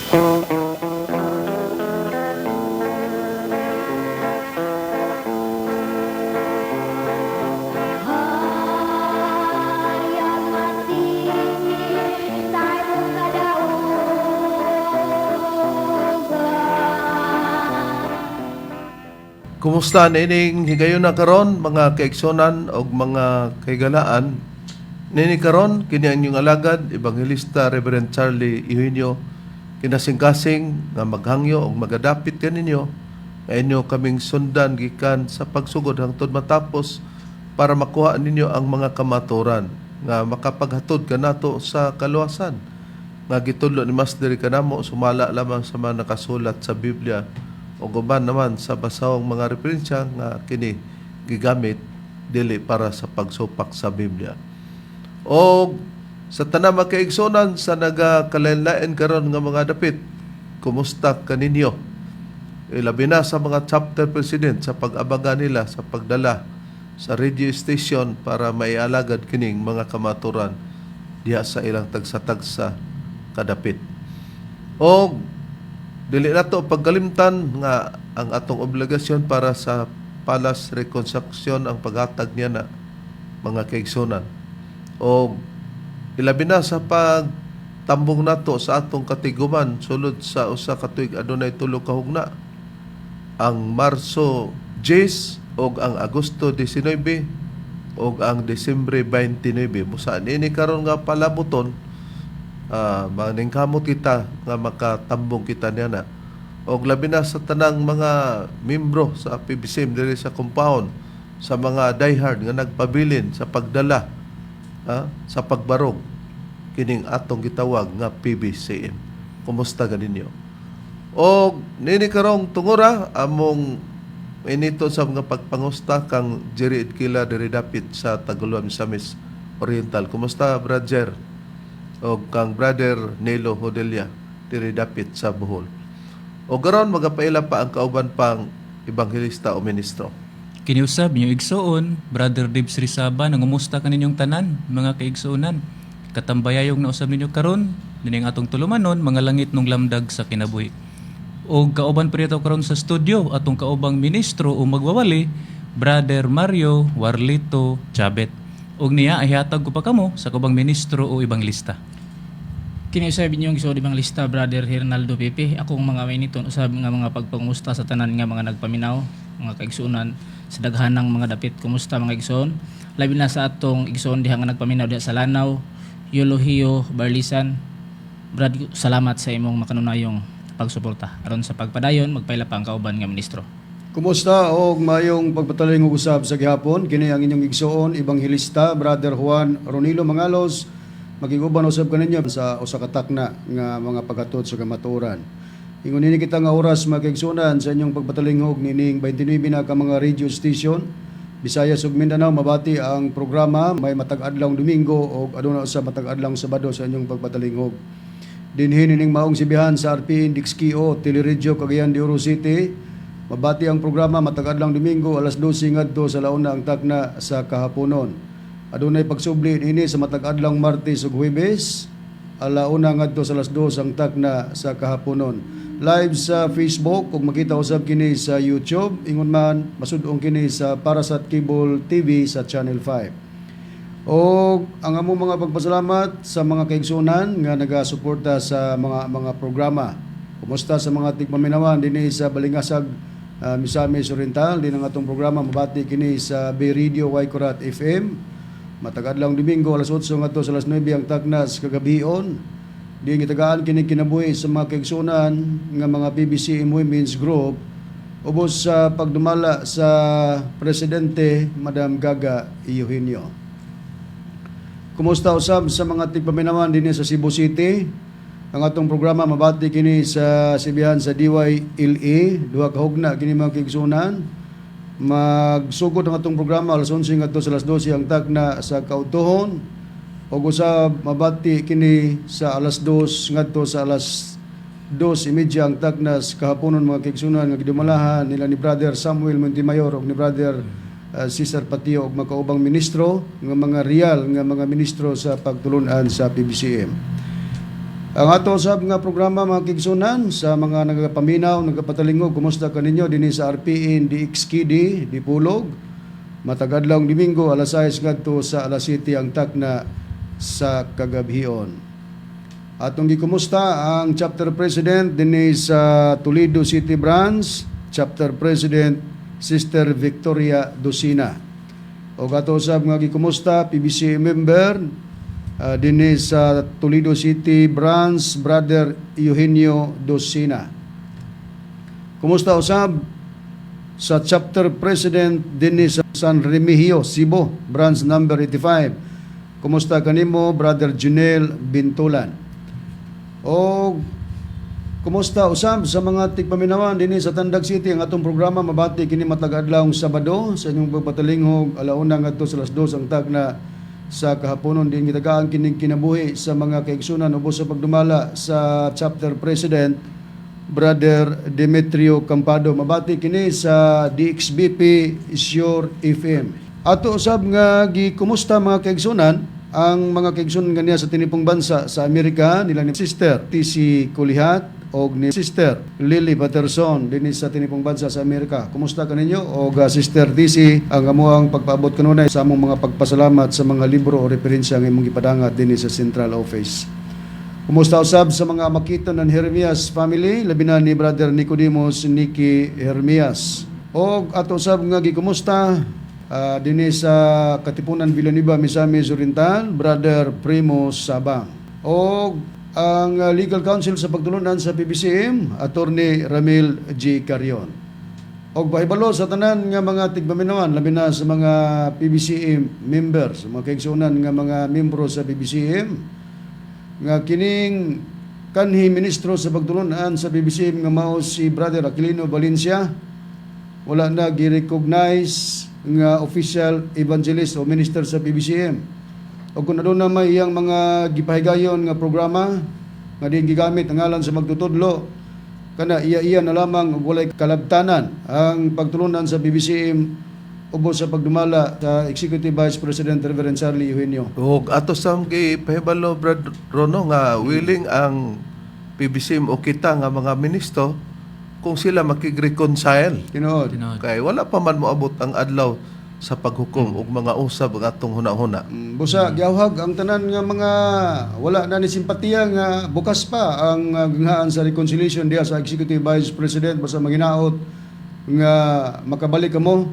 Kumusta nining higayon na karon, mga kaigsunan og mga kahigalaan? Nini karon kini ang inyong alagad, Ebanghelista Reverend Charlie Eugenio, kinasingkasing nga maghangyo og magadapit kaninyo nga inyo kaming sundan gikan sa pagsugod hangtod matapos para makuha ninyo ang mga kamaturan nga makapaghatod kanato sa kaluwasan nga gitudlo ni Master kanamo sumala lamang sa mga nakasulat sa Biblia o uban naman sa basahong mga referensya nga kini gigamit dili para sa pagsupak sa Biblia. O sa tanang mga kaigsunan sa nagakalain-lain karon nga mga dapit, kumusta kaninyo? Ilabi na sa mga chapter president sa pag-abaga nila sa pagdala sa radio station para maialagad kining mga kamaturan diha sa ilang tagsa-tagsa kadapit. O dili nato pagkalimtan nga ang atong obligasyon para sa Palace Reconstruction ang paghatag niya na, mga kaigsunan. O ilabi na sa pagtambong nato sa atong katiguman sulod sa 1 ka tuig adunay 3 ka hugna, ang Marso 10 og ang Agosto 19 og ang Disyembre 29. Busa niini karon nga palabuton, maningkamot kita nga makatambong kita niya na. Og labi na sa tanang mga membro sa PBCM diri sa compound, sa mga diehard nga nagpabilin sa pagdala, sa pagbarog kining atong gitawag nga PBCM. Kumusta ganinyo? Og nini karong tungura among inito sa mga pagpangusta kang Jerry Edquila diri dapit sa Taguluan, Misamis Oriental. Kumusta, Brother? Og kang Brother Nelo Hodelia diri dapit sa Bohol. O garon magapaila pa ang kauban pang ebanghelista o ministro. Kiniusab niyo igsuon, Brother Dibs Rizaba, nangumusta kaninyong tanan, mga kaigsuonan. Katambayayong nausab ninyo karon, nining atong tulumanon, mga langit nung lamdag sa kinabuhi. O kauban pa rito karon sa studio, atong kaubang ministro o magwawali, Brother Mario Warlito Chabet. Og niya ay hatag ko pa kamo sa kaubang ministro o ebanglista. Kini usab inyong igsoon ebanglista, Brother Hernaldo Pepe. Akong mga mainiton usab nga mga pagpangusta sa tanan nga mga nagpaminaw, mga kaigsuonan sa daghanang mga dapit. Kumusta, mga igsoon? Labi na sa atong igsoon diha nga nagpaminaw diha sa Lanao, Eulogio Barlisan. Brad, salamat sa imong makanunayong pagsuporta. Aron sa pagpadayon, magpaila pa ang kauban nga ministro. Kumusta og mayong pagpatalingog usab sa gihapon. Kini ang inyong igsoon ebanghelista, Brother Juan Ronilo Mangalos, makiguban usab kaninyo sa usa ka takna nga mga paghatod sa kamatuoran. Ingon nini kita nga oras, mga kaigsuonan, sa inyong pagpatalingog nining 29 na ka mga radio station. Visayas ug Mindanao mabati ang programa may matag adlaw Domingo ug aduna usab matag adlaw Sabado sa inyong pagpatalingog. Dinhi nining maong sibihan sa RPN Dixkio, Teleradyo Cagayan de Oro City. Mabati ang programa matag adlaw Domingo alas 12 ngadto sa launa ang takna sa kahaponon. Adunay pagsubli niini sa matag adlaw Martes ug Huwebes alauna ngadto sa alas 2 ang takna sa kahaponon. Live sa Facebook ug makita usab kini sa YouTube, ingon man masud-ong kini sa Parasat Cable TV sa Channel 5. O ang among mga pagpasalamat sa mga kaigsunan nga nagasuporta sa mga programa. Kumusta sa mga tigpaminawan dinhi sa Balingasag, Misamis Oriental, din ang atong programa mabati kini sa Bay Radio Waikurat FM. Matag adlaw Domingo alas 8 ngadto sa alas 9 ang taknas kagabion. Di gitagaan kini kinabuhi sa mga kaigsunan nga mga PBCM Women's Group ubos sa pagdumala sa Presidente Madam Gaga Eugenio. Kumusta usab sa mga tigpaminawan dinhi sa Cebu City? Ang atong programa mabati kini sa sibihan sa DYLE, 2 ka hugna kini, mga kaigsunan. Magsugod ang atong programa alas 11 ngadto sa alas 12 ang takna sa kaudtohon. Ug usab mabati kini sa alas 2 ngadto sa alas 2:30 ang takna sa kahaponon, mga kaigsunan, nga gidumalahan nila ni Brother Samuel Montemayor ug ni Brother Cesar Patio ug makaubang ministro nga mga real nga mga ministro sa pagtulunan sa PBCM. Ang ato sab nga programa, mga kaigsuonan, sa mga nagapaminaw, nagapatalingog, kumusta kaninyo dinhi sa RPN DXKD Dipolog. Matag adlaw Domingo, alas 6 ngadto sa alas 7 ang takna sa kagabhion. Atong gikumusta ang chapter president dinhi sa Toledo City Branch, Chapter President Sister Victoria Docina. O ato usab nga gikumusta PBC member dinhi sa Toledo City Branch, Brother Eugenio Docina. Kumusta usab sa chapter president dinhi sa San Remigio, Cebu, branch number 85. Kumusta kanimo, Brother Junel Bintulan? O kumusta usab sa mga tigpaminawan dinhi sa Tandag City. Ang atong programa mabati kini matag adlawng Sabado sa inyong pagpatalinghog, alauna ngadto sa alas 2 ang tagna sa kahaponon, din gitagaan kining kinabuhi sa mga kaigsunan ubos sa pagdumala sa chapter president Brother Demetrio Campado. Mabati kini sa DXBP Sure FM. Ato usab nga gikumusta, mga kaigsunan, ang mga kaigsunan ganiya sa tinipong bansa sa Amerika nila ni Sister TC Kulihat og ni Sister Lily Patterson dinhi sa tinipong bansa sa Amerika. Kumusta kaninyo og Sister TC, ang amuang pagpaabot kanunay sa among mga pagpasalamat sa mga libro o referensya nga imong gipadangat dinhi sa Central Office. Kumusta usab sa mga Makito ng Hermias family, labi na ni Brother Nicodemus Niki Hermias. Og ato usab nga gikumusta dinhi sa Katipunan Villanueva, Misamis Oriental, Brother Primo Sabang. Og ang legal counsel sa pagtulunan sa PBCM, Attorney Ramil G. Carion. Og pahibalo sa tanan nga mga tigpaminawan, labi na sa mga PBCM members, mga kaigsuonan nga mga membro sa PBCM, nga kining kanhi ministro sa pagtulunan sa PBCM nga mao si Brother Aquilino Valencia wala na gi-recognize nga official evangelist o minister sa PBCM. O kung aduna may iyang mga gipahigayon nga programa nga diin gigamit ang ngalan sa magtutudlo, kana iya-iya na lamang ug walay kalabtanan ang pagtulunan sa PBCM ubos sa pagdumala sa Executive Vice President Reverend Charlie Eugenio. Ug ato sa gipahibalo, Brad Rono, nga willing ang PBCM o kita nga mga ministro kung sila makig-reconcile. Tinuod. Tinuod. Kay wala pa man moabot ang adlaw sa paghukom ug mga usab ang atong hunahuna. Busa giawhag ang tanan nga mga wala na ni simpatiya nga bukas pa ang ganghaan sa reconciliation diha sa Executive Vice President, basta manghinaot nga makabalik kamo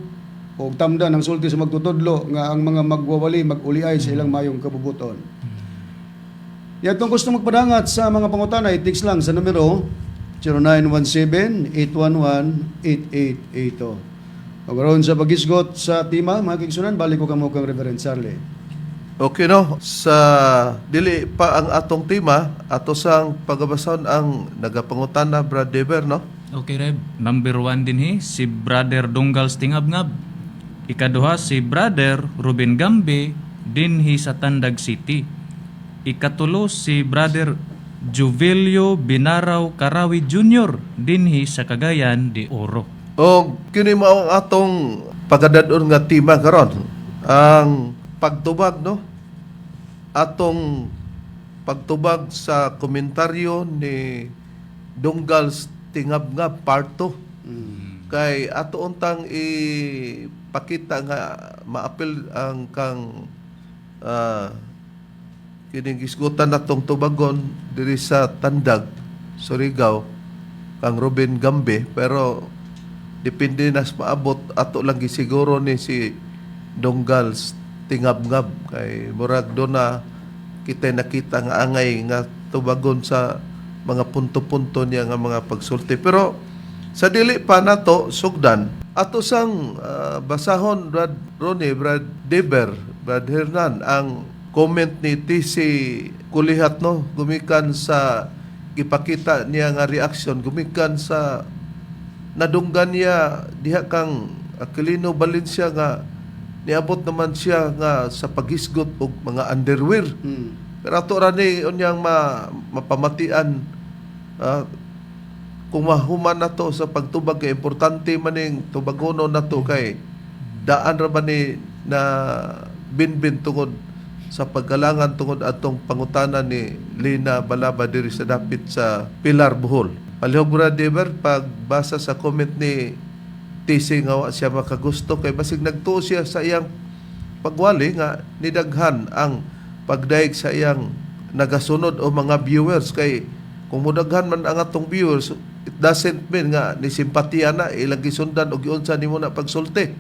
og tamdan ang sulti sa magtutudlo nga ang mga magwawali mag-uliay sa ilang mayong kabubuton. Yatong gusto magpadangat sa mga pangutana, i-text lang sa numero 0917-811-8882. Ug aron sa pagisgot sa tema, mga kaigsunan, balik ko kamo kang Reverend Charlie. Okay, no, sa dili pa ang atong tema, ato sang pagabason ang nagapangutana, Brad Dever, no? Okay, Reb. Number 1 dinhi, si Brother Donggal Stingabngab. Ikaduha, si Brother Ruben Gambe dinhi sa Tandag City. Ikatulo, si Brother Juvelio Binaraw Karawi Jr. dinhi sa Cagayan de Oro. O kini mao ang atong pagadadon nga tema karon. Ang pagtubag, no? Atong pagtubag sa komentaryo ni Donggal Tingabngab part 2. Kay ato untang ipakita nga maapil ang kang kining gisgutan natong tubagon diri sa Tandag, Surigao, kang Ruben Gambe, pero depende na sa maabot. Ato lang gisiguro ni si Donggal Tingabngab kay murag do na kita nakita nga angay nga tubagon sa mga punto-punto niya nga mga pagsulti. Pero sa dili pa nato sugdan, ato sang basahon, Brad Ronnie, Brad Deber, Brad Hernan, ang comment ni TC Kulihat, no, gumikan sa gipakita niya nga reaction gumikan sa nadunggan niya diha kang Aquilino Valencia nga niabot naman siya nga sa paghisgot og mga underwear. Pero ato ra ni unyang mapamatian kung mahuman na to sa pagtubag, kay importante maning tubagono na to kay daan ra ba ni na binbin tungod Sa pagkalangan tungod atong pangutana ni Lina Balaba diri sa dapit sa Pilar, Bohol. Palihog, Brad Dever, pagbasa sa comment ni TC nga wa siya makagusto kay basig nagtuo siya sa iyang pagwali nga nidaghan ang pagdayeg sa iyang nagasunod o mga viewers, kay kung mudaghan man ang atong viewers, it doesn't mean nga ni simpatiya na ilang gisundan o giunsa nimo na pagsulti.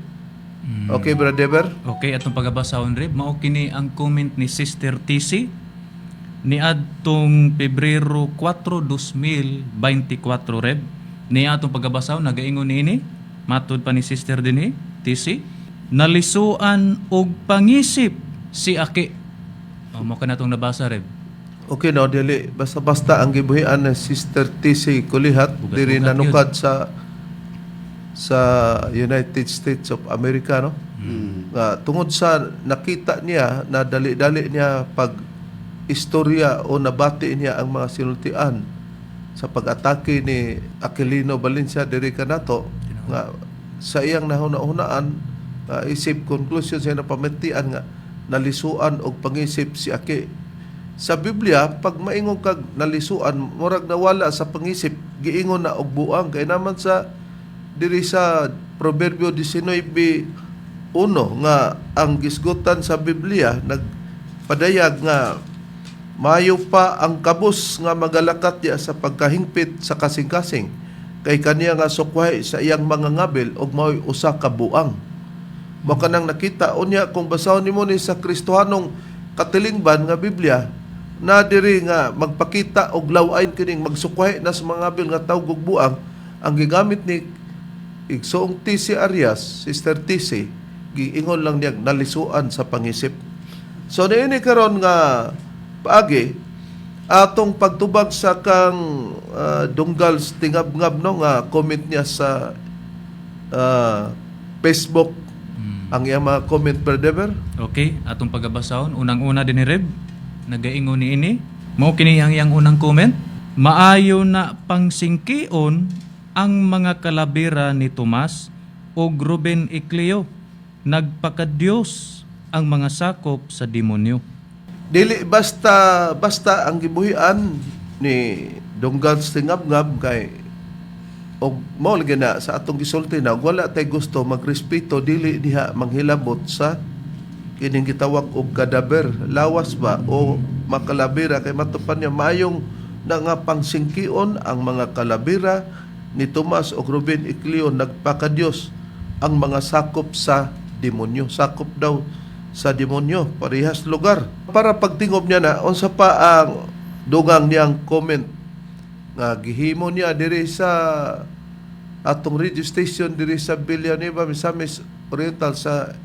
Okay, Brad Dever? Okay, atong pagabasahon, Reb. Mao kini ang comment ni Sister TC ni adtong Pebrero 4, 2024, Reb. Ni atong pagabasahon, nagaingon niini, matud pa ni Sister dinhi, TC, "Nalisuan og pangisip si Aki." Oh, mao kana atong nabasa, Reb. Okay, no, dili basta-basta ang gibuhian ni Sister TC Kulihat Bugat-bugat diri yun. Nanukad sa United States of America, no? Nga tungod sa nakita niya na dali-dali niya pag istorya o nabati niya ang mga sinultian sa pag-atake ni Aquilino Valencia diri kanato, nga sa iyang nahuna-hunaan, isip conclusion sa napamatian nga nalisuan og pangisip si Aki. Sa Biblia, pag maingon kag nalisuan, murag nawala sa pangisip, giingon na og buang, kay naman sa diri sa Proverbio 19:1 nga ang gisgutan sa Biblia nagpadayag nga maayo pa ang kabus nga magalakat diya sa pagkahingpit sa kasing-kasing kay kaniya nga sukwahi sa iyang mga ngabil og mao'y usa ka buang. Mao kanang nakita unya, kung basahon nimo ni sa Kristohanong katilingban nga Biblia na diri nga magpakita og law-ay kining magsukwahi na sa mga ngabil nga tawg og buang, ang gigamit ni Igsoong TC Arias, Sister TC, giingon lang niya nalisuan sa pangisip. So niini karon nga paagi atong pagtubag sa kang Dunggal Tingabngab, no, nga comment niya sa Facebook, ang iyang mga comment per Dever. Okay, atong pagabasahon. Unang-una din ni Reb, nagaingon ni ini. Mao kini ang iyang unang comment. "Maayo na pangsingkion ang mga kalabira ni Tomas o Ruben Ecleo. Nagpakadiyos ang mga sakop sa demonyo." Dili basta basta ang gibuhian ni Dunggal Tingabngab, kay og mao lagi na sa atong gisulti na wala tay gusto magrespeto, dili diha manghilabot sa kining gitawag og kadaber, lawas ba o makalabira, kay matupan niya maayong na nga pangsingkion ang mga kalabira ni Tomas og Ruben Ecleo, nagpakadiyos ang mga sakop sa demonyo. Sakop daw sa demonyo, parehas lugar. Para pagtingob niya na, unsa pa ang dugang niyang comment nga gihimo niya diri sa atong radio station diri sa Villanueva, Misamis Oriental, sa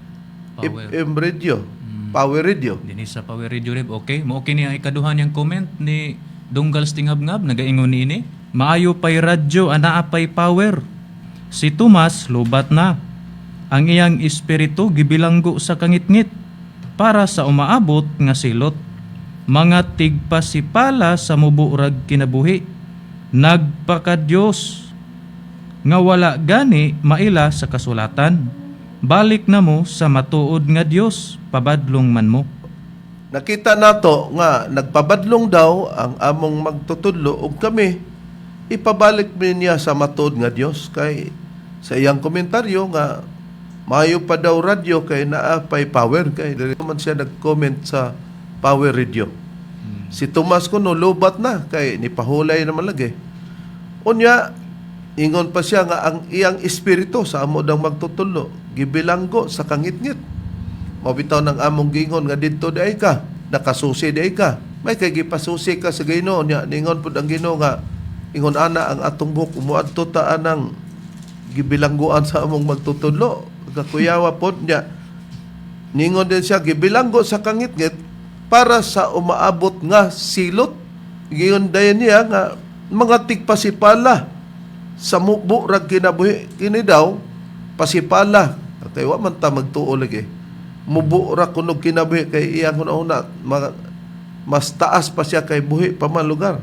Power. FM Radio, Power Radio. Dinhi sa Power Radio, Reb. Okay, mao kini ang ikaduha niyang comment ni Dunggal Stingabngab, nagaingon ni ini. "Maayo pay radyo, anaa pay power. Si Tomas lobat na. Ang iyang espiritu gibilanggo sa kangitngit para sa umaabot nga silot. Mga tigpasipala sa mubuorag kinabuhi. Nagpakadiyos nga wala gani maila sa kasulatan. Balik na mo sa matuod nga Dios, pabadlong man mo." Nakita nato nga nagpabadlong daw ang among magtutudlo ug kami ipabalik mi niya sa matuod nga Dios, kay sa iyang komentaryo nga maayo pa daw radyo kay naa pay power, kay diri man siya nag-comment sa Power Radio. Si Tomas kuno lobat na kay nipahulay naman lagi. Unya, ingon pa siya nga ang iyang espiritu sa amo dang magtutudlo gibilanggo sa kangitngit. Mabitaw ng among gingon nga didto di ka, nakasusi di ka. May kay gipasusi ka sa Ginoo niya, ningon pud ang Ginoo nga ingon ana ang atong buhok, umuadto ta anang gibilanggoan sa among magtutudlo. Kakuyawa pod niya. Ningon din siya gibilanggo sa kangitngit para sa umaabot nga silot. Giyon dayon niya nga mga tigpasipala sa mubo rag kinabuhi, kini daw pasipala kay wa man ta magtuo lagi, mubo ra kunog kinabuhi, kay iyang hunahuna mas taas pa siya kay buhi pa man lugar.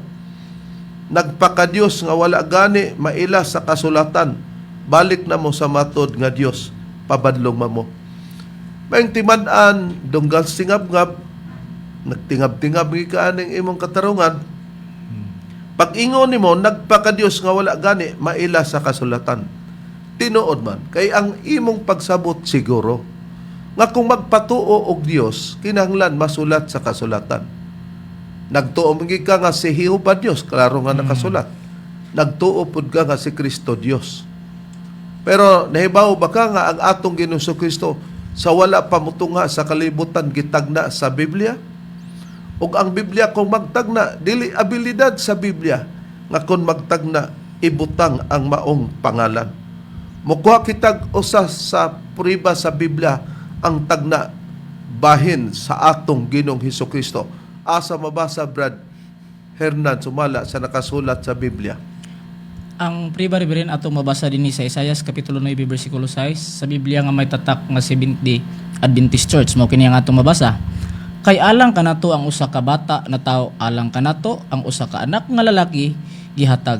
Nagpakadiyos nga wala gani maila sa kasulatan. Balik na mo sa matod nga Dios, pabadlong ma mo. Maayong timad-an, Dunggal Singabngab. Nagtingab-tingab gyud ka aning imong katarungan. Pag-ingon nimo nagpaka-Dios nga wala gani maila sa kasulatan. Tinuod man kay ang imong pagsabot siguro nga kung magpatuo og Dios kinahanglan masulat sa kasulatan. Nagtuo man gyud ka nga si Jehova Dios, klaro nga nakasulat. Nagtuo pud ka nga si Kristo Dios. Pero nahibaw ba ka nga ang atong Ginoong Kristo sa wala pa mutunga sa kalibutan gitagna sa Biblia? Ug ang Biblia kung magtagna, dili abilidad sa Biblia nga kung magtagna ibutang ang maong pangalan. Mukuha kitag usa sa prueba sa Biblia ang tagna bahin sa atong Ginoong Hesus Kristo. Asa mabasa, Brad Hernan, sumala sa nakasulat sa Biblia? Ang prueba, Reverend, atong mabasa dinhi sa Isaias kapitulo 9 bersikulo 6 sa Biblia nga may tatak nga Seventh-day Adventist Church. Mao kini ang atong mabasa. "Kay alang kanato ang usa ka bata natawo, alang kanato ang usa ka anak nga lalaki gihatag.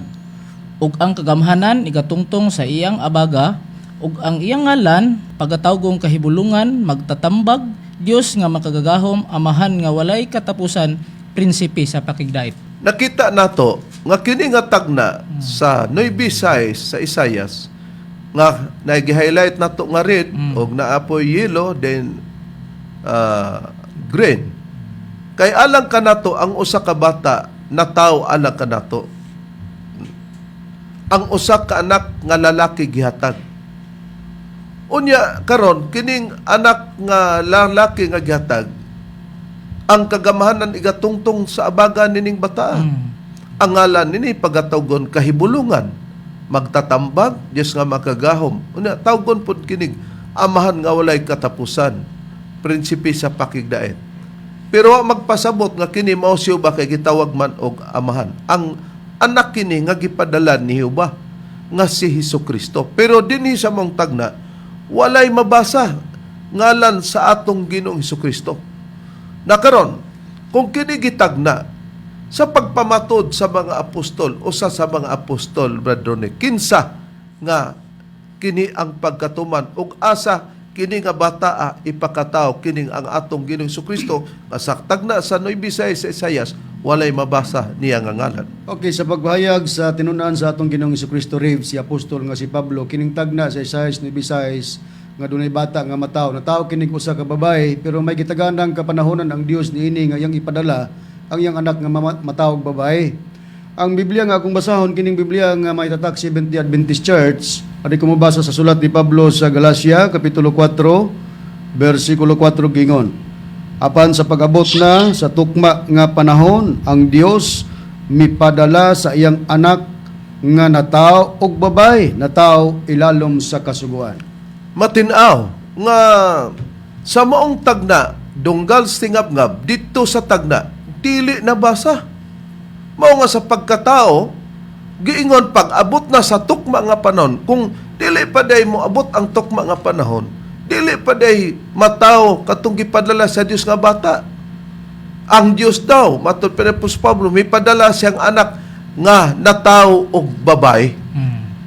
Ug ang kagamhanan igatungtong sa iyang abaga, ug ang iyang ngalan pagatawgong Kahibulungan, Magtatambag, Dios nga Makagagahom, Amahan nga Walay Katapusan, Prinsipe sa Pakigdait." Nakita nato nga kini nga tagna sa 9:6 sa Isayas nga nagi-highlight nato nga red og naapoy yellow, then green. Kay alang kanato ang usa ka bata natawo, alang kanato ang usa ka anak nga lalaki gihatag. Unya karon, kining anak nga lalaki nga gihatag, ang kagamahanan igatungtong sa abaga nining bata. Ang ngalan nini pagatawgon Kahibulungan, Magtatambag, Dios nga Makagahom. Unya tawgon pud kinig Amahan nga Walay Katapusan, Prinsipe sa Pakigdait. Pero wa magpasabot nga kini mao si Jehova kay gitawag man og Amahan. Ang anak kini nga gipadala ni Jehova nga si Hesus Kristo. Pero dinhi sa mong tagna walay mabasa ngalan sa atong Ginoong Hesus Kristo. Na karon, kung kini gitagna sa pagpamatod sa mga apostol, usa sa mga apostol, Brad Ronnie, kinsa nga kini ang pagkatuman ug asa kini nga bataa ipakatao kining ang atong Ginoong Kristo nga sa tagna sa 9:6 sa Isayas walay mabasa niya nga ngalan? Okay, sa paghayag sa tinun-an sa atong Ginoong Kristo, Rev, si apostol nga si Pablo, kining tagna sa Isaias 9:6 nga dunay bata nga matawo. Natawo kining usa ka babae, pero may gitaganang kapanahonan ang Dios niini nga iyang ipadala ang iyang anak nga matawog babae. Ang Biblia nga akong basahon, kining Biblia nga may tatak Seventh-day Adventist Church, ari ko mobasa sa sulat ni Pablo sa Galacia, kapitulo 4, bersikulo 4, gingon: "Apan sa pag-abot na sa tukma nga panahon, ang Dios mipadala sa iyang anak nga natawo og babae, natawo ilalom sa kasuguan." Matinaw nga sa maong tagna dunggal stingab-ngab dito sa tagna dili nabasa. Mao nga sa pagkatao giingon pag abot na sa tukma nga panahon. Kung dili pa day mo abot ang tukma nga panahon, dili pa day matawo katong gipadala sa Dios nga bata. Ang Dios daw, matod pa ni Pablo, may padala siyang anak nga natawo og babae.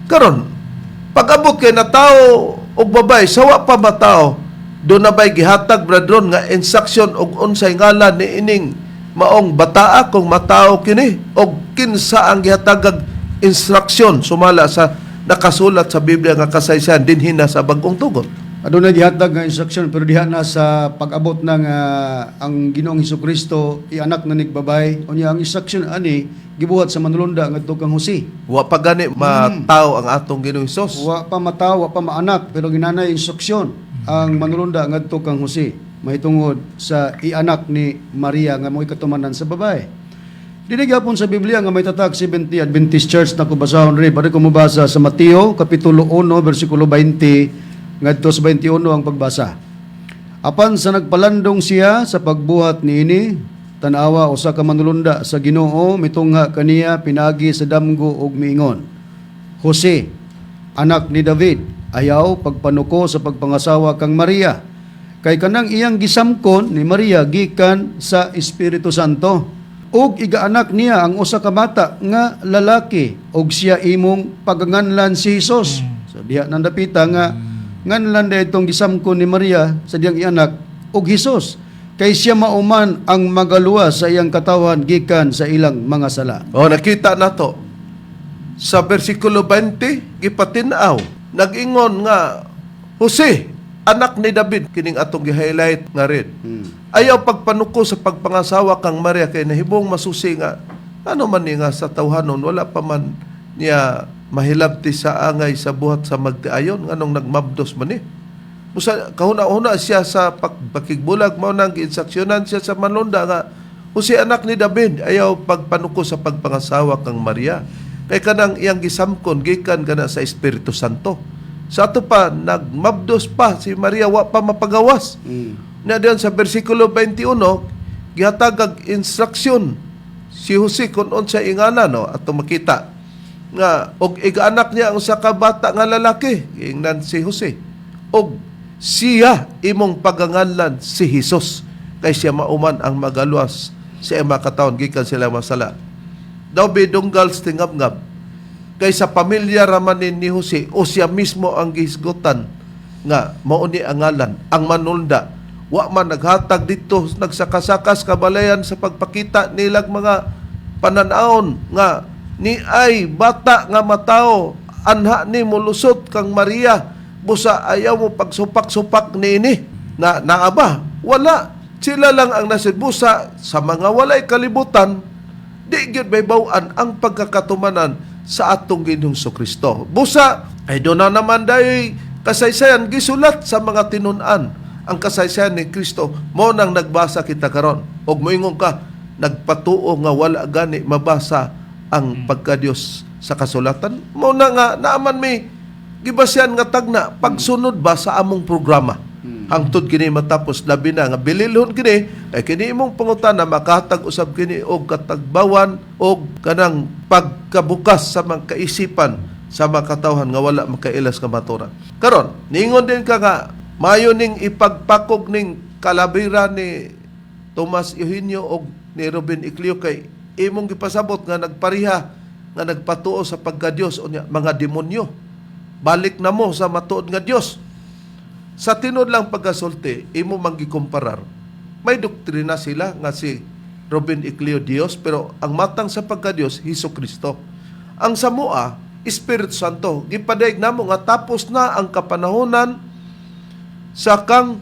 Karon, pag-abot kay natawo og babae, sawa pa matao, do na ba'y gihatag, brethren, nga instruction og unsay ngalan ni ining maong bataa kung matao kini og kinsa ang gihatagag instruction sumala sa nakasulat sa Biblia nga kasaysayan dinhi na sa Bagong Tugon? Adunay gihatag nga instruction, pero diha na sa pag-abot ng ang Ginoong Kristo ianak na nig babae, unya ang instruction ani gibuhat sa manulunda ngadto kang Jose. Wa pa gani matao ang atong Ginoong Hesus. Wa pa matawo, wa pa maanak, pero ginanay instruction ang manulunda ngadto kang Jose mahitungod sa ianak ni Maria nga mo'y katumanan sa babae. Dili gyapon sa Biblia nga may tatag Seventh-day Adventist Church na kubasahon rin. Bari ko mabasa sa Mateo, Kapitulo 1, versikulo 20, ngadto sa 21 ang pagbasa. "Apan sa nagpalandong siya sa pagbuhat niini, tan-awa, usa ka manulunda sa Ginoo mitungha kaniya pinaagi sa damgo ug miingon, 'Jose, anak ni David, ayaw pagpanuko sa pagpangasawa kang Maria. Kay kanang iyang gisamkon ni Maria gikan sa Espiritu Santo. Ug igaanak niya ang usa ka bata nga lalaki ug siya imong paganganlan si Jesus.'" So diha nang dapita nga nganlan da itong gisamkon ni Maria sa diyang ianak og Jesus. Kay siya mauman ang magaluwas sa iyang katawhan gikan sa ilang mga sala. O, nakita na to. Sa versikulo 20, gipatinaw, nag-ingon nga, Jose, anak ni David, kining atong gi-highlight nga rin. Ayaw pagpanuko sa pagpangasawa kang Maria kay nahibong masusi nga, ano man ni nga sa tawhanon, wala pa man niya mahilabti sa angay sa buhat sa magtiayon, nganong nagmabdos man ni. Busa kahuna-huna siya sa pagpakigbulag mao nang giinstruksyonan siya sa manlunda nga Jose anak ni David ayaw pagpanuko sa pagpangasawa kang Maria kay kanang iyang gisamkon gikan kana sa Espiritu Santo. Sa ato pa nagmabdos pa si Maria, wa pa mapagawas. Na diyan sa bersikulo 21 gihatag instruksyon si Jose kung unsa ingana, no, ato makita nga og igaanak niya ang usa ka bata nga lalaki, giingnan si Jose, og siya imong paganganlan si Jesus kay siya mauman ang magaluwas sa iyang mga katawhan gikan sila masala. Daw bidunggal tingab-ngab kay sa pamilya raman ni Jose o siya mismo ang gihisgutan nga mao ni ang ngalan. Ang manulda wa man naghatag dito, nagsakasakas kabalayan sa pagpakita nilag mga pananawon nga ni ay bata nga matao anha ni molusot kang Maria, busa ayaw mo pagsupak-supak niini na naaba. Wala, sila lang ang nasod. Busa sa mga walay kalibutan, di gyud may bawan ang pagkakatumanan sa atong Ginoong Kristo. Busa ay doon na naman dahil kasaysayan gisulat sa mga tinun-an ang kasaysayan ni Kristo, mo nang nagbasa kita karon. Og moingon ka nagpatuo nga wala gani mabasa ang pagka-Dios sa kasulatan. Mo na nga naaman may gibasyan nga tagna pagsunod ba sa among programa. Hangtod kini matapos, labi na nga bililhon kini kay kini imong pangutana makahatag usab kini og katagbawan og kanang pagkabukas sa mga kaisipan sa mga katawhan nga wala makailas nga matura. Karon, niingon din ka nga maayo ning ipagpakog ning kalabira ni Tomas Eugenio og ni Ruben Ecleo kay imong gipasabot nga nagpariha nga nagpatuo sa pagka-Dios unya mga demonyo. Balik na mo sa matuod nga Dios. Sa tinod lang pagkasulti, imo man gikumparar. May doktrina sila nga si Ruben Ecleo Dios, pero ang matang sa pagka-Dios, Hesus Kristo. Ang samoa, Espiritu Santo. Gipadayag namo nga tapos na ang kapanahonan sa kang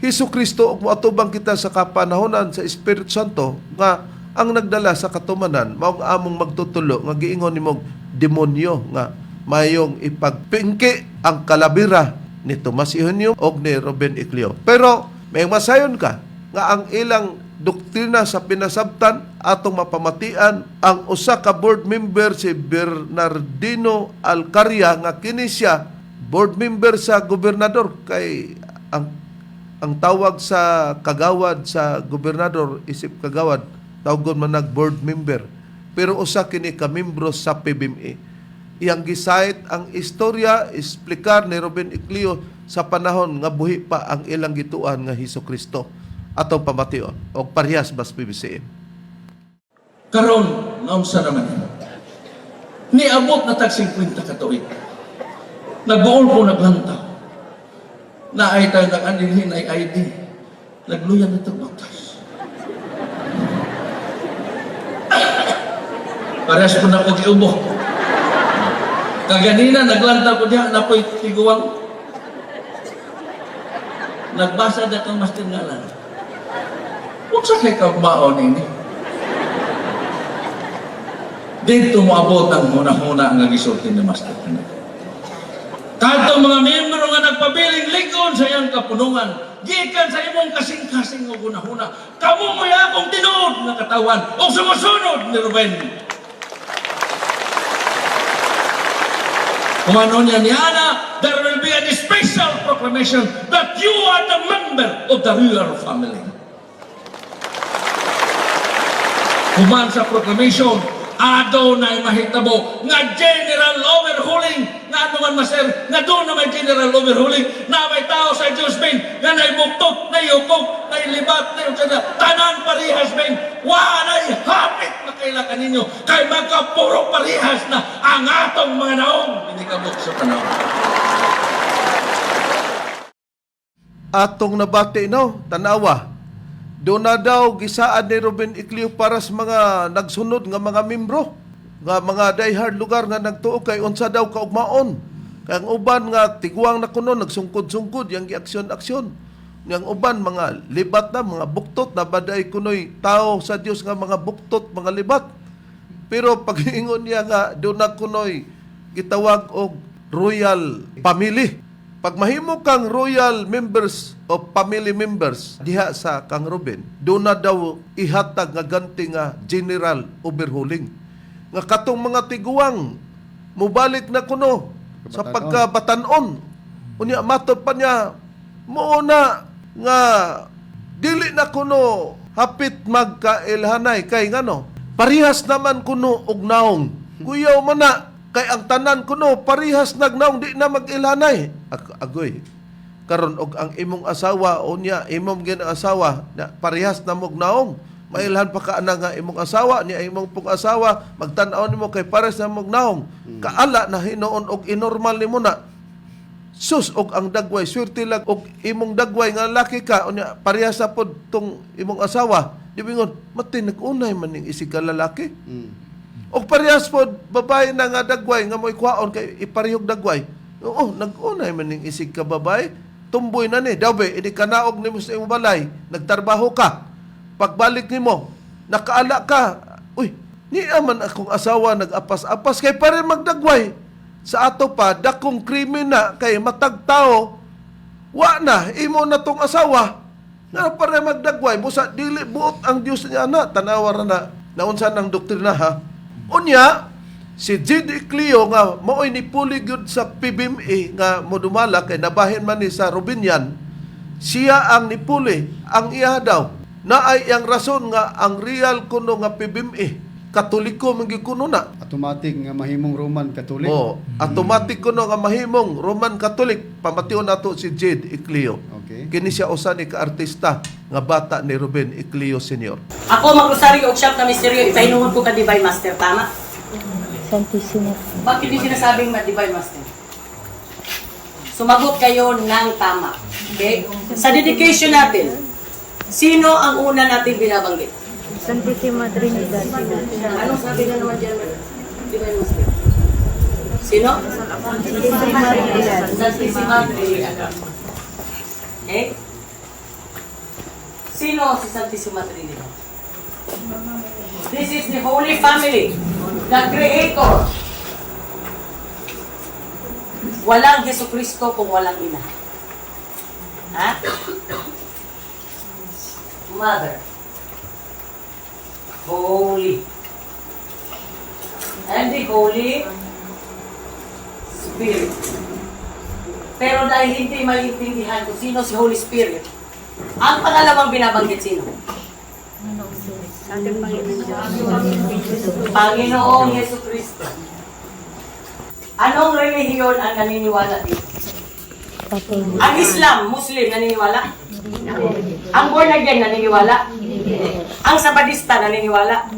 Hesus Kristo ug moatubang kita sa kapanahonan sa Espiritu Santo nga ang nagdala sa katumanan mao ang among magtutulo nga giingon nimong demonyo nga mayong ipagpingki ang kalabira ni Tomas Eugenio og ni Ruben Ecleo. Pero may masayon ka nga ang ilang doktrina sa pinasabtan atong mapamatian ang usa ka board member, si Bernardino Alcaria, nga kini siya board member sa gobernador kay ang tawag sa kagawad sa gobernador, isip kagawad, tawgon man nag board member, pero usa kini ka membro sa PBMA. Iyang gisayt ang istorya explicar ni Ruben Ecleo sa panahon nga buhi pa ang ilang gituan nga Hesus Kristo. Atong pamation og parehas bas PBCM. Karon, naunsa naman ni? Niabot na tag 50 ka tuig. Nagbuol ko, naglantaw. Naay tayo nag-anilhin ay ID. Nagluyan na batas. Parehas ko na ko giubo. Kaganina, naglantaw ko diya, napoy tiguang. Nagbasa na kang master ngalan. Unsa kay kagmaon ini? Dito moabot ang hunahuna nga gisulti ni Master Kenneth. Kadtong mga miyembro nga nagpabiling likod sa iyang kapunungan, gikan sa imong kasing-kasing nga hunahuna, kamo mo'y akong tinuod nga katawan o sumusunod ni Ruben. Kumano niya ni Ana, there will be a special proclamation that you are the member of the royal family. Human sa proclamation, adunay mahitabo nga general overhauling, nga ano man maser, nga doon na may general overhauling, na may tao sa Diyos ben, nga naibuktok, naiyukok, nailibat, naiyukok, tanan parihas ben, walay hapit makaila kaninyo, kay magkapuro parihas na ang atong mga naong, hindi kabuk sa tanaw. Atong nabati, no, tanawa. Doon na daw gisaad ni Ruben Ecleo para sa mga nagsunod nga mga membro nga mga diehard lugar nga nagtuo kay unsa daw kaugmaon. Kay ang uban nga tiguang na kuno nagsungkod-sungkod yang giaksyon-aksyon. Yang uban mga libat na mga buktot na baday kunoy tao sa Dios nga mga buktot mga libat. Pero pag ingon niya nga doon na kunoy gitawag og royal family. Pag mahimo kang royal members o family members diha sa kang Ruben, doon na daw ihatag nga ganti nga general overhauling. Nga katong mga tiguang mubalik na kuno sa Kabatanon. pagkabatanon. Unya matod pa niya mao na nga dili na kuno hapit magkailhanay kay ngano parihas naman kuno og naong kuyaw man na kay ang tanan kuno parihas nagnaong di na mag-ilhanay. Agoy, karon og ang imong asawa unya imong gin asawa na parihas na mog naong, mailhan pa ka ana nga imong asawa niya imong pong asawa magtan-aw nimo kay parehas na mog naong, kaala na hinuon og inormal nimo na. Sus, og ang dagway, swerte lang og imong dagway nga laki ka unya parehas sa pod tong imong asawa, di bingon mati nag-unay man ning isig ka lalaki. Og parehas pod babae na nga dagway nga mo'y kwaon kay iparehog dagway. Oo, nag-unay man ning isig ka babae, tumboy na ni. Daw be, ini kanaog nimo sa imong balay, nagtarbaho ka. Pagbalik nimo, nakaala ka. Uy, niya man akong asawa nag-apas-apas kay pare magdagway. Sa ato pa, dakong krimen na kay matag tao, wa na, imo na tong asawa. Nga pare magdagway, busa dili buot ang Dios niya na, tanawa ra na, naunsa ng doktrina ha. Unya, si Jade Ecleo nga maoy ni puli gyud sa PBMA nga modumala kay nabahin man ni sa Rubinian, siya ang nipuli, ang iya daw. Naay ang rason nga ang real kuno nga PBMA, Katoliko man gyud kuno na. Automatic nga mahimong Roman Catholic. Oh, automatic kuno nga mahimong Roman Catholic. Pamation nato si Jade Ecleo. Okay. Kini siya usa ni ka-artista nga bata ni Ruben Ecleo Sr. Ako magrosaryo og siyam ka misteryo, ipahinuhod ko ka Divine Master, tama? Santissimo. Bakit hindi sinasabing ma Divine Master? Sumagot kayo ng tama. Okay? Sa dedication natin, sino ang una natin binabanggit? Santissima Trinidad. Anong sabi na naman dyan, Divine Master? Sino? Santissima Trinidad. Santissima Trinidad. Okay? Sino si Santissima Trinidad? This is the Holy Family, the Creator. Walang Heso Kristo kung walang ina. Ha? Mother. Holy. And the Holy Spirit. Pero dahil hindi maintindihan kung sino si Holy Spirit, ang pangalawang binabanggit sino? Panginoong Yesu Kristo. Anong relihiyon ang naniniwala dito? Ang Islam, Muslim, naniniwala? Ang born again, naniniwala? Ang Sabadista, naniniwala?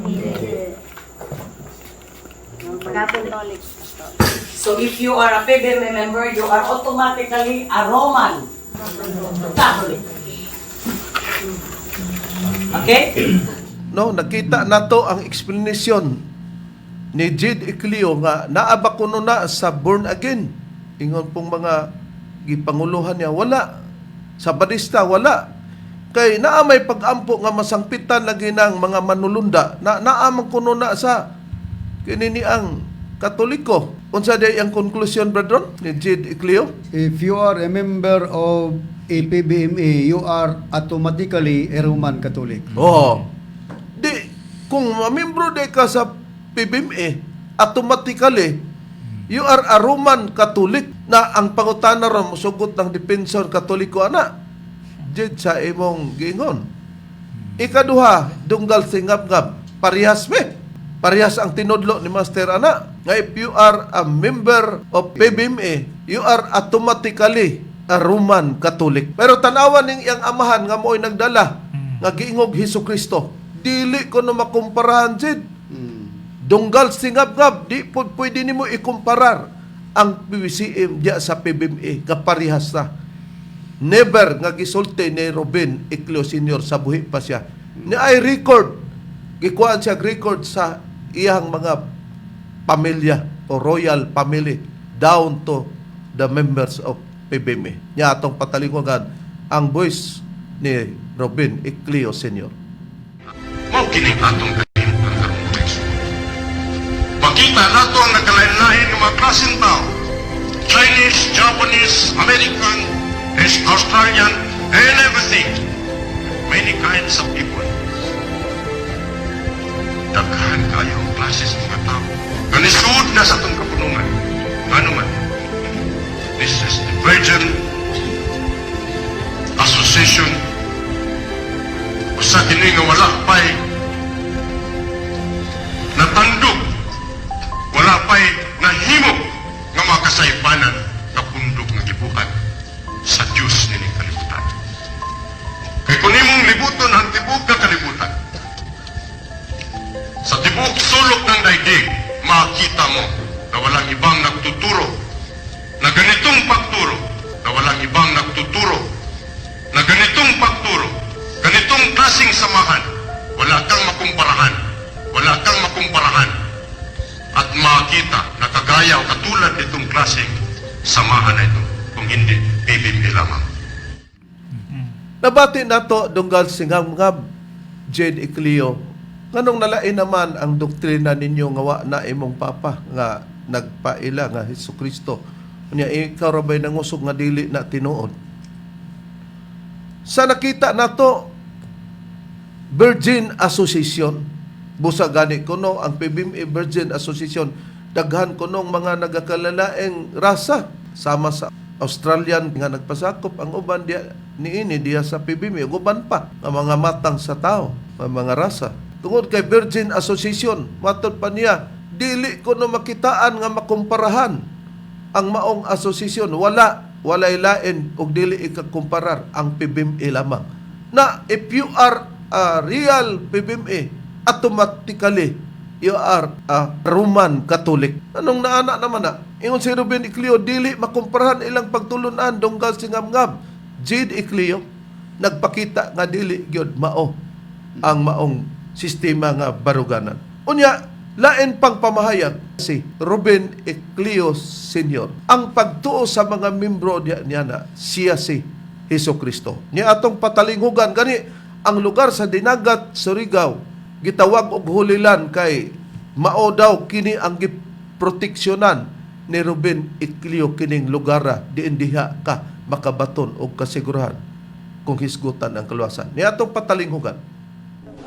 Catholic. So if you are a PBM member, you are automatically a Roman Catholic. Okay? No, nakita nato ang explanation ni Jade Ecleo nga naa ba kuno na sa born again. Ingon pong mga gipanguluhan niya, wala. Sa Badista, wala. Kay naa may pag-ampo nga masangpitan lagi ng mga manulunda na naa man kuno na sa kini ni ang Katoliko. Unsa day ang conclusion, Brethren, ni Jade Ecleo? If you are a member of a PBMA, you are automatically a Roman Catholic. Oo. Di, kung mamembro di ka sa PBMA, automatically, you are a Roman Catholic na ang pangutana ron, musugot ng defensor Katoliko ana. Jed sa imong giingon. Ikaduha, dunggal singap-ngap, parehas me. Parehas ang tinudlo ni Master ana. Nga if you are a member of PBMA, you are automatically a Roman Catholic. Pero tanawan ning iyang amahan nga mo'y nagdala nga giingog Hesus Kristo. Dili ko na makumparahan, Jed. Dunggal singap-ngap, di po pwede nimo ikumparar ang PBCM diya sa PBMA, kaparehas na. Never nga gisulti ni Ruben Ecleo Sr. sa buhi pa siya. Ni ay record, gikuan siya record sa iyang mga pamilya o royal family down to the members of PBMA. Nya atong patalingugan ang voice ni Ruben Ecleo Sr. Mao kini atong kahimtang karong teksto. Makita nato ang nagkalain-lain ng mga klaseng tao. Chinese, Japanese, American, Australian, and everything. Many kinds of people. Daghan kayo ang klase sa mga tao. Nga nisud na sa atong kapunungan. Ngano man? This is the Virgin Association. Usa kini nga wala pa'y natandog, wala pa'y nahimo nga mga kasaypanan nga pundok nga gibuhat sa Diyos nining kalibutan. Kay kung imong libuton ang tibuok nga kalibutan, sa tibuok sulok ng daigdig, makita mo na walang ibang nagtuturo na ganitong pagturo, na walang ibang nagtuturo na ganitong pagturo, ganitong klaseng samahan, wala kang makumparahan, wala kang makumparahan at makita na kagaya o katulad nitong klaseng samahan na ito, kung hindi PBMA lamang. Nabati nato dunggal singamngab Jade Ecleo, nganong nalain naman ang doktrina ninyo nga wa na imong papa nga nagpaila nga Hesus Kristo? Unya ikaw ra bay nangusog nga dili na tinuod? Sa nakita nato, Virgin Association, busa gani kuno ang PBMA Virgin Association, daghan kunong mga nagakalalaing rasa sama sa Australian nga nagpasakop ang uban diya niini diya sa PBMA ug uban pa nga mga matang sa tao nga mga rasa. Tungod kay Virgin Association, matod pa niya, dili kuno makitaan nga makumparahan ang maong asosasyon. Walay lain og dili ikakumparar ang PBMA lamang. Na if you are a real PBMA, automatically you are a Roman Catholic. Anong naana naman na? Ingon si Ruben Ecleo, dili makumparahan ilang pagtulunan donggal singamngam. Jade Ecleo, nagpakita nga dili gyud mao ang maong sistema nga baruganan. Unya, lain pang pamahayag si Ruben Ecleo Sr. Ang pagtuo sa mga membro niya, niya na siya si Hesus Kristo. Niya atong patalinghugan gani ang lugar sa Dinagat, Surigao, gitawag og Holy Land kay mao daw kini ang giproteksyonan ni Ruben Ecleo kining lugara diin diha ka makabaton og kasigurahan kung hisgutan ang kaluwasan. Niya atong patalinghugan.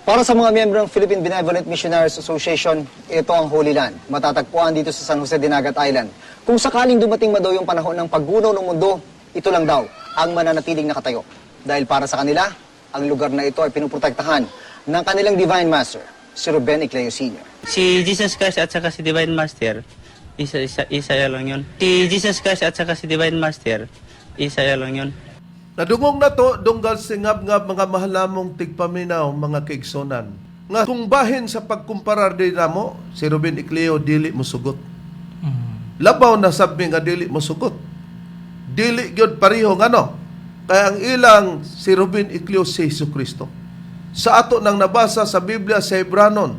Para sa mga miyembro ng Philippine Benevolent Missionaries Association, ito ang Holy Land. Matatagpuan dito sa San Jose Dinagat Island. Kung sakaling dumating ma daw yung panahon ng paggunaw ng mundo, ito lang daw ang mananatiling nakatayo. Dahil para sa kanila, ang lugar na ito ay pinuprotektahan ng kanilang Divine Master, si Ruben Ecleo Sr. Si Jesus Christ at saka si Divine Master, isa isa isa lang yun. Si Jesus Christ at saka si Divine Master, isa lang yun. Nadungog na to, dunggal singab-ngab mga mahalamong tigpaminaw, mga kaigsonan. Nga kung bahin sa pagkumparar din namo, si Ruben Ecleo dili mosugot. Labaw na sabi nga dili mosugot. Dili gyud pareho ngano. Kaya ang ilang si Ruben Ecleo si Hesus Kristo. Sa ato nang nabasa sa Biblia sa Hebranon,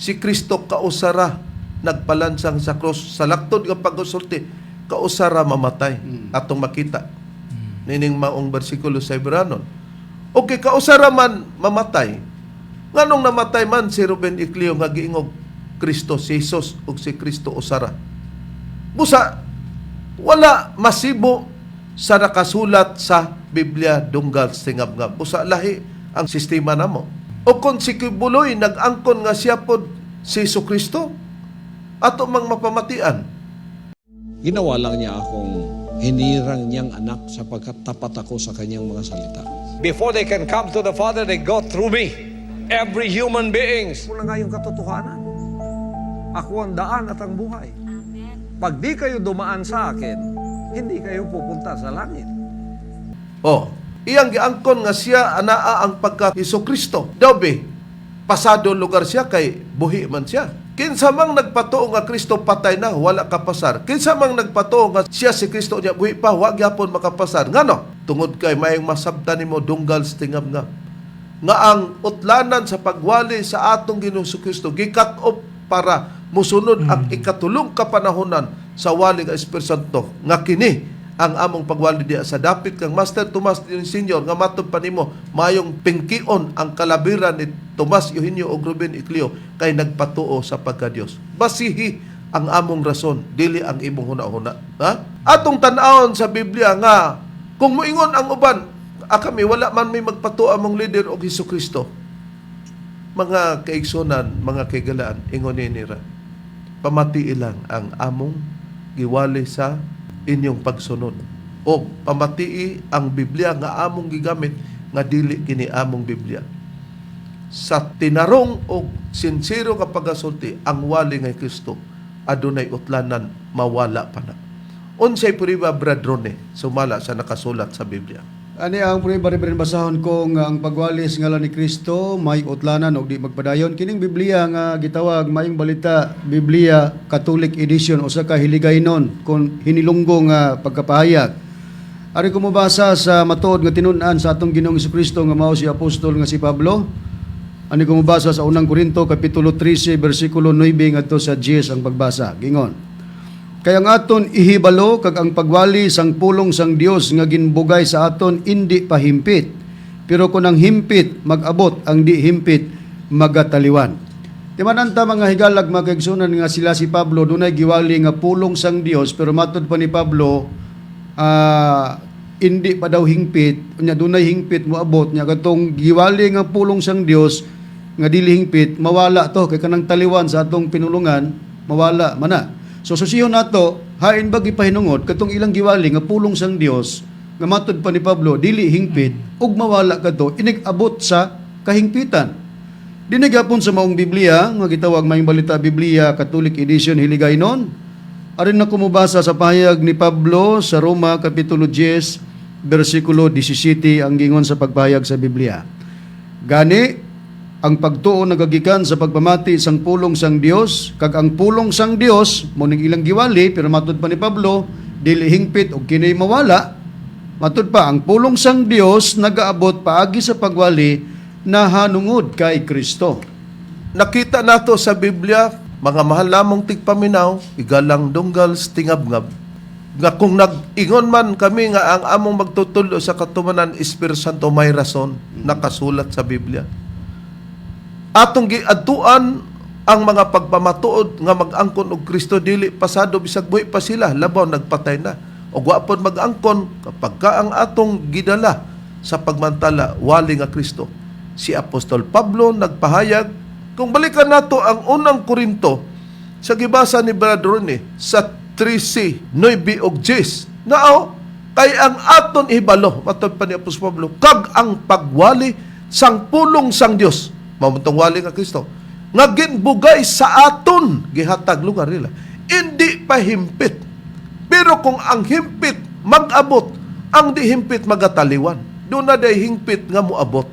si Kristo kausara nagpalansang sa krus sa laktod nga pagkasulti, kausara mamatay atong makita nining maong bersikulo sa Hebranon. Okay, kausara man mamatay, nganong namatay man si Ruben Ecleo nga giingog Kristo si Jesus ug si Kristo usara? Busa wala masibo sa nakasulat sa Biblia dunggal singabngab. Busa lahi ang sistema namo. O kung si Kibuloy nag-angkon nga siya pod si Hesus Kristo, ato mang mapamatian. Ginawa lang niya akong hinirang niyang anak sapagkat tapat ako sa kanyang mga salita. Before they can come to the Father, they go through me. Every human beings. Ako na nga yung katotohanan. Ako ang daan at ang buhay. Pag di kayo dumaan sa akin, hindi kayo pupunta sa langit. Oh, iyang giangkon nga siya anaa ang pagka Hesus Kristo. Dobe, pasado lugar siya kay buhi man siya. Kinsa mang nagpatuo nga Kristo patay na, wala kapasar. Kinsa mang nagpatuo nga siya si Kristo niya buhi pa, wa gyapon makapasar. Ngano? Tungod kay mayong masabtan nimo, dunggal sa tingabngab, nga ang utlanan sa pagwali sa atong Ginoong Kristo gikat-off para musunod ang ikatulong kapanahonan sa wali nga Espiritu Santo, nga kini ang among pagwali diya sa dapit kang Master Tomas Senior, nga matod pa nimo mayong pingkion ang kalabiran ni Tomas Eugenio og Ruben Icleo kay nagpatuo sa pagka-Dios. Basihi ang among rason, dili ang imong huna-huna, ha? Atong tan-awon sa Biblia nga kung moingon ang uban, kami wala man may magpatuo among leader og Hesus Kristo. Mga kaigsunan, mga kaigalaan, ingon nira, pamatii lang ang among giwali sa inyong pagsunod o pamatii ang Biblia nga among gigamit, nga dili kini among Biblia. Sa tinarong o sinsero nga pagasulti, ang wali nga Kristo adunay utlanan, mawala pa na. Unsay prueba, Brad Rone, sumala sa nakasulat sa Biblia? Ani ang prueba, Reverend, basahon ko nga ang pagwali sa ngalan ni Kristo may utlanan og di magpadayon. Kining Biblia nga gitawag Maayong Balita Biblia Catholic Edition, usa ka Hiligaynon kon hinilunggo nga pagkapahayag. Ari ko mobasa sa matuod nga tinun-an sa atong Ginoong Kristo nga mao si apostol nga si Pablo. Ani ko mobasa sa Unang Korinto kapitulo 13 bersikulo 9 ngadto sa 10 ang pagbasa. Gingon: "Kay ang aton ihibalo kag ang pagwali sang pulong sang Dios nga ginbugay sa aton indi pa himpit. Pero kung ang himpit mag-abot, ang di himpit magataliwan." Timan ta, mga higalag, mga kaigsunan, nga sila si Pablo dunay giwali nga pulong sang Dios, pero matod pa ni Pablo hindi pa daw hingpit, unya dunay hingpit moabot, nya katong giwali nga pulong sang Dios nga dili hingpit mawala to, kay kanang taliwan sa atong pinulungan mawala mana. So susihon nato, hain ba gipahinungod katong ilang giwali nga pulong sang Dios nga matod pa ni Pablo dili hingpit ug mawala kadto inig-abot sa kahingpitan? Dinhi gyapon sa maong Biblia nga gitawag Maayong Balita Biblia Catholic Edition Hiligaynon. Arin na kumubasa sa pahayag ni Pablo sa Roma Kapitulo 10 bersikulo 17 ang gingon sa pagpahayag sa Biblia. "Gani ang pagtuo nagagikan sa pagpamati sang pulong sang Dios, kag ang pulong sang Dios mo ning ilang giwali, pero matud pa ni Pablo dili hingpit og kini mawala." Matud pa, ang pulong sang Dios nagaabot paagi sa pagwali nahanungod kay Kristo. Nakita nato sa Biblia, mga mahal lamang tigpaminaw, igalang dunggal tingabngab, nga kung nag-ingon man kami nga ang among magtutudlo sa katumanan Espiritu Santo, may rason, nakasulat sa Biblia. Atong giadtuan ang mga pagpamatuod nga mag-angkon og Kristo dili pasado bisag buhi pa sila, labaw nagpatay na. Og wa pod mag-angkon kapag ka ang atong gidala sa pagmantala wali nga Kristo. Si Apostol Pablo nagpahayag, kung balikan nato ang Unang Korinto sa gibasa ni Brad Ronnie sa 13, 9 og 10. Nao, kay ang aton ihibalo, matod pa ni Apostol Pablo, kag ang pagwali sang pulong sang Dios, mao tong wali nga Kristo, nga ginbugay sa aton, gihatag lugar nila, hindi pa himpit. Pero kung ang himpit mag-abot, ang di himpit magataliwan. Doon na day hingpit nga moabot.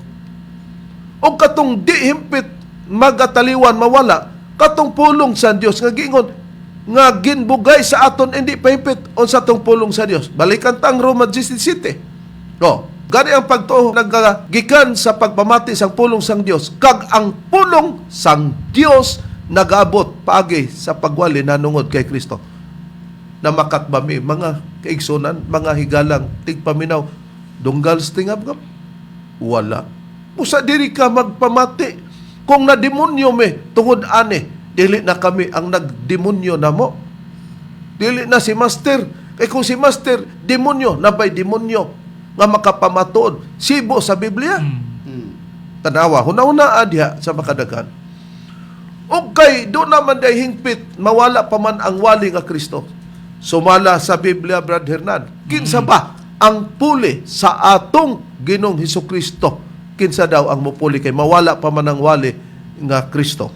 O katong di himpit magataliwan, mawala, katong pulong sa Dios nga giingon nga ginbugay sa aton hindi pa himpit, unsa tong pulong sa Dios? Balikan ta ang Roma 17. Oh, gani ang pagtuo nagagikan sa pagpamati sang pulong sang Dios, kag ang pulong sang Dios nagaabot paagi sa pagwali nanungod kay Kristo. Na makakbami, mga kaigsunan, mga higalang tigpaminaw, dunggal sa tingabngab, wala. Usa diri ka magpamati. Kung nademonyo me tungod ani, dili na kami ang nagdemonyo namo. Dili na si Master. Kay kung si Master, demonyo, nabay demonyo nga makapamatuod. Sibo sa Biblia. Tanawa, huna-huna diha sa makadagan. O kay do naman day hingpit, mawala pa man ang wali nga Kristo. Sumala sa Biblia, Brad Hernan, kinsa ba ang puli sa atong Ginoong Hesus Kristo? Kinsa daw ang mupuli kay mawala pa man ang wali nga Kristo?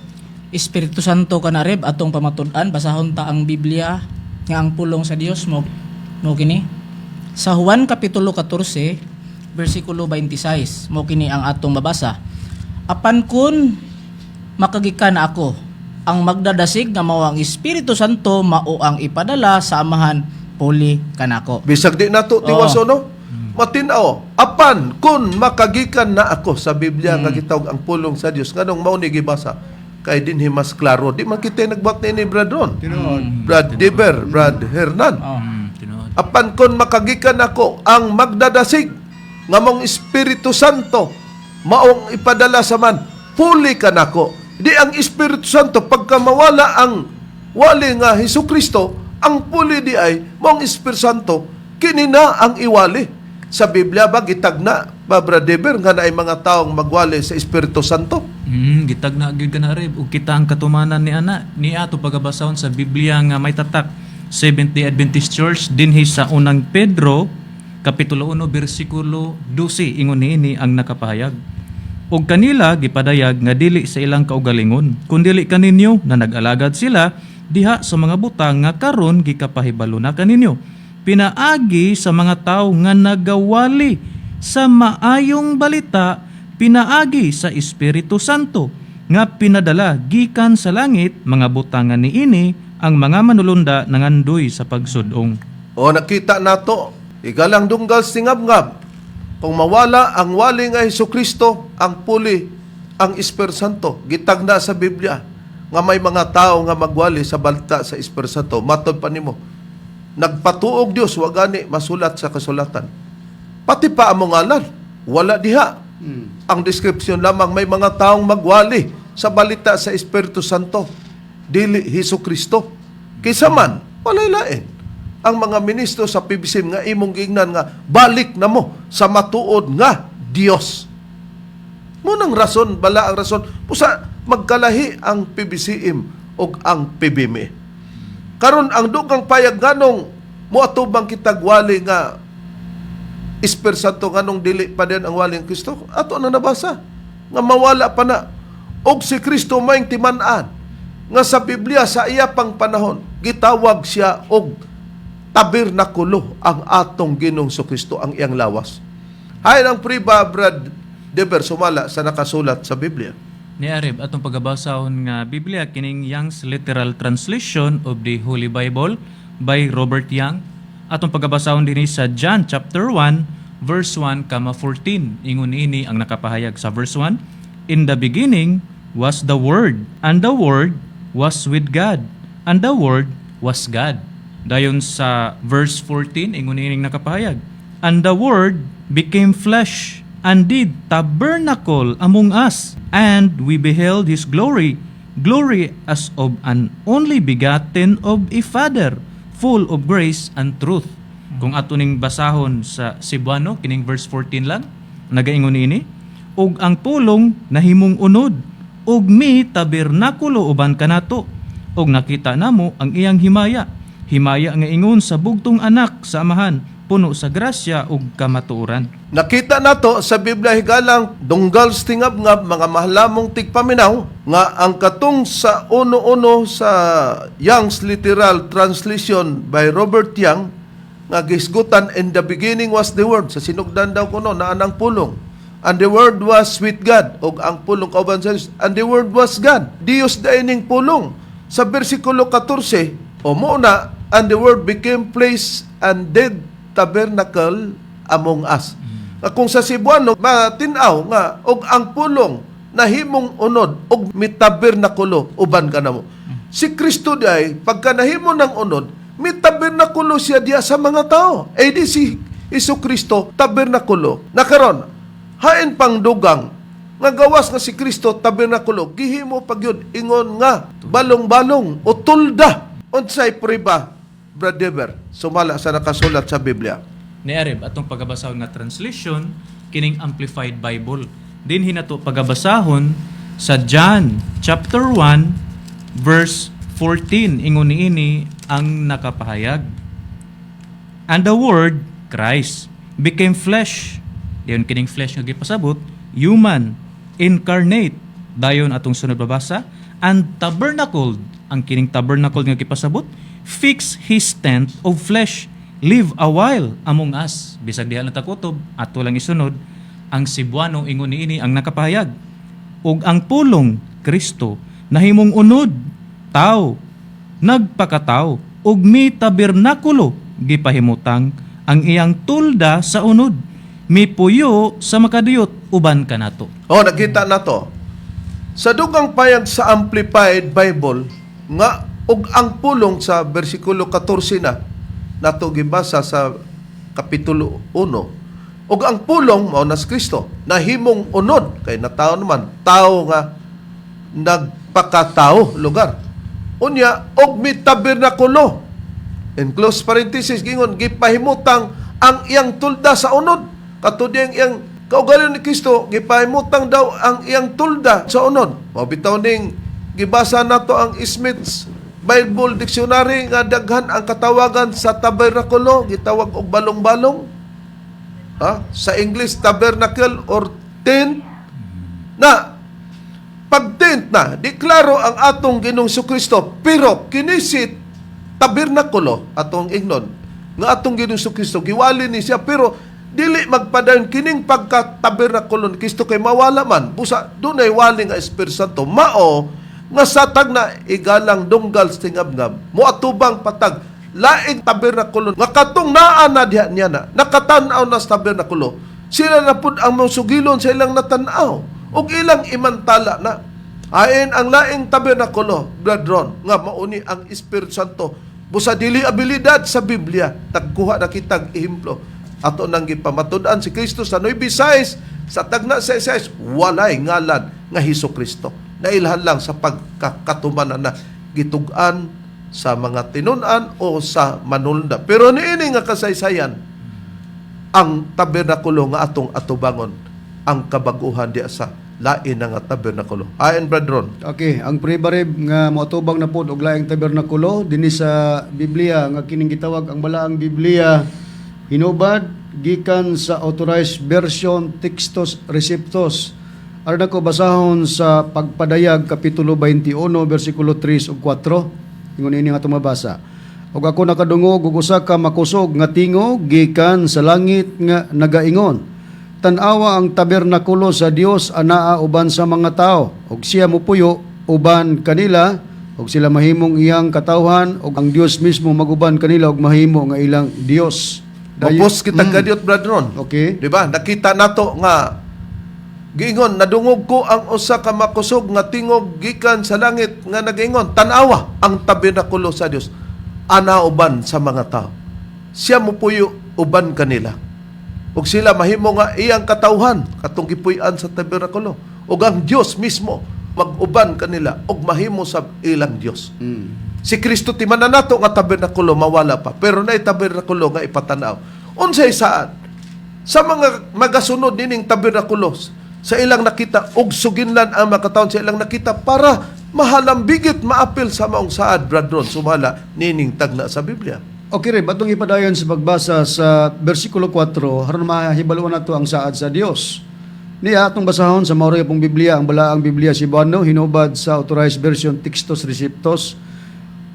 Espiritu Santo kanareb atong pamatud-an. Basahon ta ang Biblia nga ang pulong sa Dios mo mo kini sa Juan kapitulo 14 bersikulo 26, mo kini ang atong mabasa: "Apan kun makagikan ako, ang magdadasig nga mao ang Espiritu Santo, mao ang ipadala sa Amahan puli kanako." Bisag di nato tiwaso, no? Matinaw, apan kun makagikan na ako sa Biblia nga gitawag ang pulong sa Dios, nganong mao ni gibasa kay dinhi mas klaro. Di man kita nagbuhat ni Brad Ron. Brad Deber, Brad Hernan. Tinuod. Apan kon makagikan ako ang magdadasig nga mong Espiritu Santo maong ipadala sa man, puli ka nako. Di ang Espiritu Santo pagka mawala ang wali nga Hesus Kristo, ang puli di ay mong Espiritu Santo kini na ang iwali. Sa Biblia ba gitagna ba, Brad Deber, nga naay mga taong magwali sa Espiritu Santo? Gitagna gyud ka na Reb. Ug kita ang katumanan ni ana ni ato pagabasahon sa Biblia nga may tatak Seventh-day Adventist Church dinhi sa unang Pedro kapitulo 1 bersikulo 12, ingon niini ang nakapahayag. Ug kanila gipadayag nga dili sa ilang kaugalingon kundili kaninyo na nag-alagad sila diha sa mga butang nga karon gikapahibalo na kaninyo pinaagi sa mga tawo nga nagawali sa maayong balita pinaagi sa Espiritu Santo nga pinadala gikan sa langit, mga butang nga niini ang mga manulunda nangandoy sa pagsudong. O nakita nato, igalang dunggal singabngab. Kung mawala ang wali nga Hesus Kristo, ang puli, ang Espiritu Santo, gitagna sa Biblia nga may mga tao nga magwali sa balta sa Espiritu Santo. Matod pa nimo, nagpatuog Dios, wa gani masulat sa kasulatan. Pati pa among ngalan, wala diha. Ang description lamang may mga taong magwali sa balita sa Espiritu Santo, dili Hesus Kristo. Kaysa man, walay lain. Ang mga ministro sa PBCM nga imong giingnan nga balik na mo sa matuod nga Dios. Munang rason, bala ang rason, pusa magkalahi ang PBCM ug ang PBM. Karon ang dugang payag, nganong moatubang kitag wali nga Espiritu Santo, nganong dili pa din ang wali ng Kristo? Ato na nabasa nga mawala pa na. Og si Kristo may timan-an nga sa Biblia sa iya pang panahon gitawag siya og tabernakulo ang atong Ginoong Kristo, ang iyang lawas. Hay ang priba, Brad Deber, sumala sa nakasulat sa Biblia. Ni Areb, atong pagabasahon nga Biblia kining Young's Literal Translation of the Holy Bible by Robert Young. Atong pagabasahon dinhi sa John chapter 1 verse 1, 14. Ingon ini ang nakapahayag sa verse 1, "In the beginning was the Word, and the Word was with God, and the Word was God." Dayon sa verse 14, ingon ining nakapahayag, "And the Word became flesh and did tabernacle among us, and we beheld his glory, glory as of an only begotten of a Father, full of grace and truth." Kung ato ning basahon sa Cebuano, kining verse 14 lang, nagaingon ini, "Ug ang pulong nahimong unod ug mi tabernakulo uban kanato, ug nakita namo ang iyang himaya, himaya nga ingon sa bugtong anak sa Amahan, puno sa grasya ug kamatuoran." Nakita nato sa Biblia, higalang dunggal stingab-ngab, mga mahalamong tigpaminaw, nga ang katong sa uno-uno sa Young's Literal Translation by Robert Young nga gisgutan "In the beginning was the Word", sa sinugdan daw kuno naa ang pulong, "and the Word was with God", ug ang pulong kauban sa Dios, "and the Word was God". Dios ining pulong. Sa bersikulo 14 o mo na, "And the Word became flesh and did tabernacle among us". Nga kung sa Cebuano matinaw nga og ang pulong nahimong unod og mitabernakulo uban kanamo. Si Kristo di pagka nahimo ng unod, mitabernakulo siya diya sa mga tao. Eh di si Hesus Kristo tabernakulo. Nakaron, hain pang dugang nga gawas nga si Kristo tabernakulo, gihimo pagyud ingon nga balong-balong o tulda. Unsay priba, Brother Deber, sumala sa nakasulat sa Biblia? Ni Areb, atong pagabasahon nga translation kining Amplified Bible. Dinhi nato pagabasahon sa John chapter 1 verse 14, ingon niini ang nakapahayag. "And the Word, Christ, became flesh." Dayon kining flesh nga gipasabot, human, incarnate. Dayon atong sunod babasa, "and tabernacled." Ang kining tabernacled nga gipasabot, fix his tent of flesh, live a while among us. Bisag diha na takutob, ato lang isunod ang Cebuano, ingon niini ang nakapahayag. "Ug ang pulong, Kristo, nahimong unod, tao, nagpakatao, ug mi tabernakulo, gipahimutang Ang iyang tulda sa unod. Mipuyo sa makaduyot uban kanato. Oh, nakita na to. Sa dugang payag sa Amplified Bible nga og ang pulong sa bersikulo 14 na nato gibasa sa kapitulo 1. Og ang pulong mao na si Kristo nahimong unod kay natawo naman tao nga nagpakatao lugar. Unya og mitabernakulo. In close parenthesis gingon gipahimutang ang iyang tulda sa unod. Kato diyang iyang kaugalingon ni Kristo gipahimutang daw ang iyang tulda sa unod. Mao bitaw ning gibasa nato ang Smith's Bible Dictionary nga daghan ang katawagan sa tabernakulo gitawag og balong-balong. Ha? Sa English, tabernacle or tent na pag tent na, di klaro ang atong Ginoong Kristo, pero kini si tabernakulo atong ingnon nga atong Ginoong Kristo giwali ni siya, pero dili magpadayon kining pagka tabernakulo ni Kristo kay mawala man busa dunay wali nga Espiritu Santo, mao nga sa tagna igalang dunggal sa tingabngab moatubang patag laing tabernakulo nga katong naa na diha niya na nakatan-aw na sa tabernakulo, sila na pud ang mosugilon sa ilang natan-aw ug ilang imantala na. Ain ang laing tabernakulo, brethren, nga mauni ang Espiritu Santo. Busa dili abilidad sa Biblia, tagkuha na kitag ehemplo. Ato nang gipamatud-an si Kristo sa 9:6, sa tagna 6:6, walay ngalan nga Hesus Kristo. Nailhan lang sa pagkakatumanan na gitug-an sa mga tinun-an o sa manulda. Pero niini nga kasaysayan, ang tabernakulo nga atong atubangon, ang kabaguhan diya sa lain na nga tabernakulo. Ayon, brethren. Okay, ang prebarib nga moatubang na pod og laing tabernakulo dinhi sa Biblia nga kining gitawag ang Balaang Biblia, hinubad gikan sa Authorized Version Textus Receptus. Aron ako basahon sa Pagpadayag kapitulo 21 bersikulo 3 ug 4. Ingon ini nga atong mabasa. "Ug ako nakadungog og usa ka makusog nga tingog gikan sa langit nga nagaingon: 'Tan-awa, ang tabernakulo sa Dios anaa uban sa mga tao, ug siya mupuyo uban kanila, ug sila mahimong iyang katawhan, ug ang Dios mismo maguban kanila ug mahimo nga ilang Dios.'" Mapos kita gadiot, brethren. Okay. Di ba? Nakita nato nga giingon, "Nadungog ko ang usa ka makusog nga tingog gikan sa langit nga nagaingon, tan-awa, ang tabernakulo sa Dios ana uban sa mga tao. Siya mupuyo uban kanila. Ug sila mahimo nga iyang katawhan," katong gipuy-an sa tabernakulo. "Ug ang Dios mismo mag-uban kanila ug mahimo sa ilang Dios." Si Kristo timanan nato nga tabernakulo mawala pa, pero naay tabernakulo nga ipatanaw. Unsay saad? Sa mga magasunod nining tabernakulo sa ilang nakita ug suginlan ang makatawon sa ilang nakita para mahalambigit maapil sa maong saad, brethren, sumala nining tagna sa Biblia. Okay rin, atong ipadayon sa pagbasa sa versikulo 4, aron mahibaluan nato ang saad sa Dios. Niya atong basahon sa Mauro pong Biblia, ang Balaang Biblia Cebuano, hinubad sa Authorized Version Textus Receptus.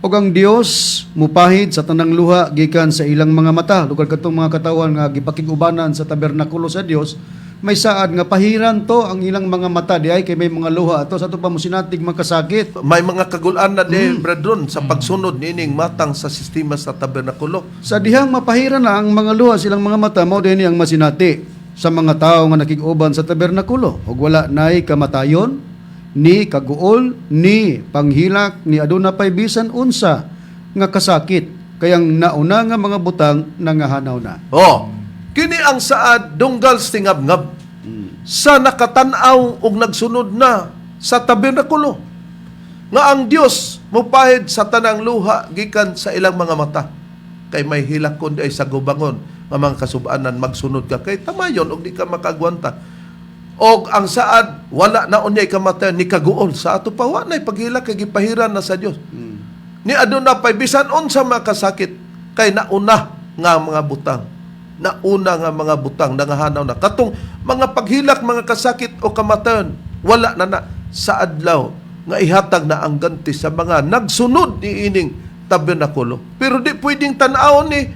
"Ug ang Dios mupahid sa tanang luha gikan sa ilang mga mata." Lugar katong mga katawan nga gipakig-ubanan sa tabernakulo sa Dios, may saad nga pahiran to ang ilang mga mata di ay kay may mga luha ato sa ato pa mosinatig makasakit. May mga kagulan na din, brethren, sa pagsunod nining matang sa sistema sa tabernakulo. Sa dihang mapahiran na ang mga luha silang mga mata, mao din ang masinati sa mga tao nga nakig-uban sa tabernakulo. Ug wala nay kamatayon, ni kaguol, ni panghilak, ni aduna pay bisan unsa nga kasakit. Kayang nauna nga mga butang nangahanaw na. Oh, kini ang saad dunggal sa tingabngab sa nakatan-aw og nagsunod na sa tabernakulo nga ang Dios mupahid sa tanang luha gikan sa ilang mga mata, kay may hilakon ay sa gubangon nga mga kasubanan magsunod ka kay tamayon og di ka makagwanta. Og ang saad, wala na unyay kamatayon ni kaguol sa ato pa, wa nay paghilak kay gipahiran na sa Dios, ni aduna pay bisan unsa makasakit kay nauna nga mga butang, nauna nga mga butang nangahanaw na. Katong mga paghilak, mga kasakit o kamatayon, wala na na sa adlaw nga ihatag na ang ganti sa mga nagsunod ni ining tabernakulo. Pero di pwedeng tan-awon ni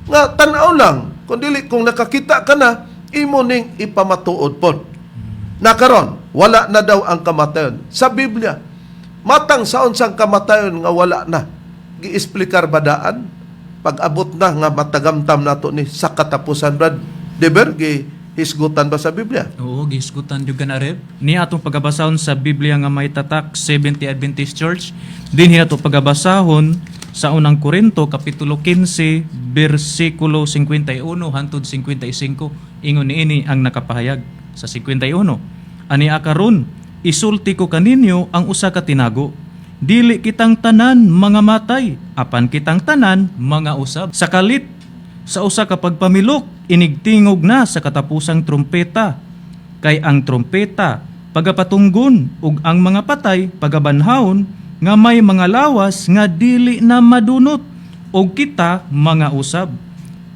nga tan-aw lang, kun dili, kung nakakita ka na, imo ning ipamatuod pod. Nakaron wala na daw ang kamatayon sa Biblia. Matang sa unsang kamatayon nga wala na, giesplikar ba daan? Pag-abot na nga matagamtam nato ni sa katapusan, Brad Deber, gihisgutan ba sa Biblia? Oo, gihisgutan jud ka na, Reb. Ni atong pagabasahon sa Biblia nga may tatak Seventh-day Adventist Church, dinhi ato pagabasahon sa Unang Korinto kapitulo 15 bersikulo 51 hangtod 55. Ingon niini ang nakapahayag sa 51. Ani akaron, isulti ko kaninyo ang usa ka tinago. Dili kitang tanan mga matay, apan kitang tanan mga usab. Sa kalit sa usa ka pagpamilok, inigtingog na sa katapusang trumpeta. Kay ang trumpeta pagapatunggon ug ang mga patay pagabanhawon nga may mga lawas nga dili na madunot ug kita mga usab.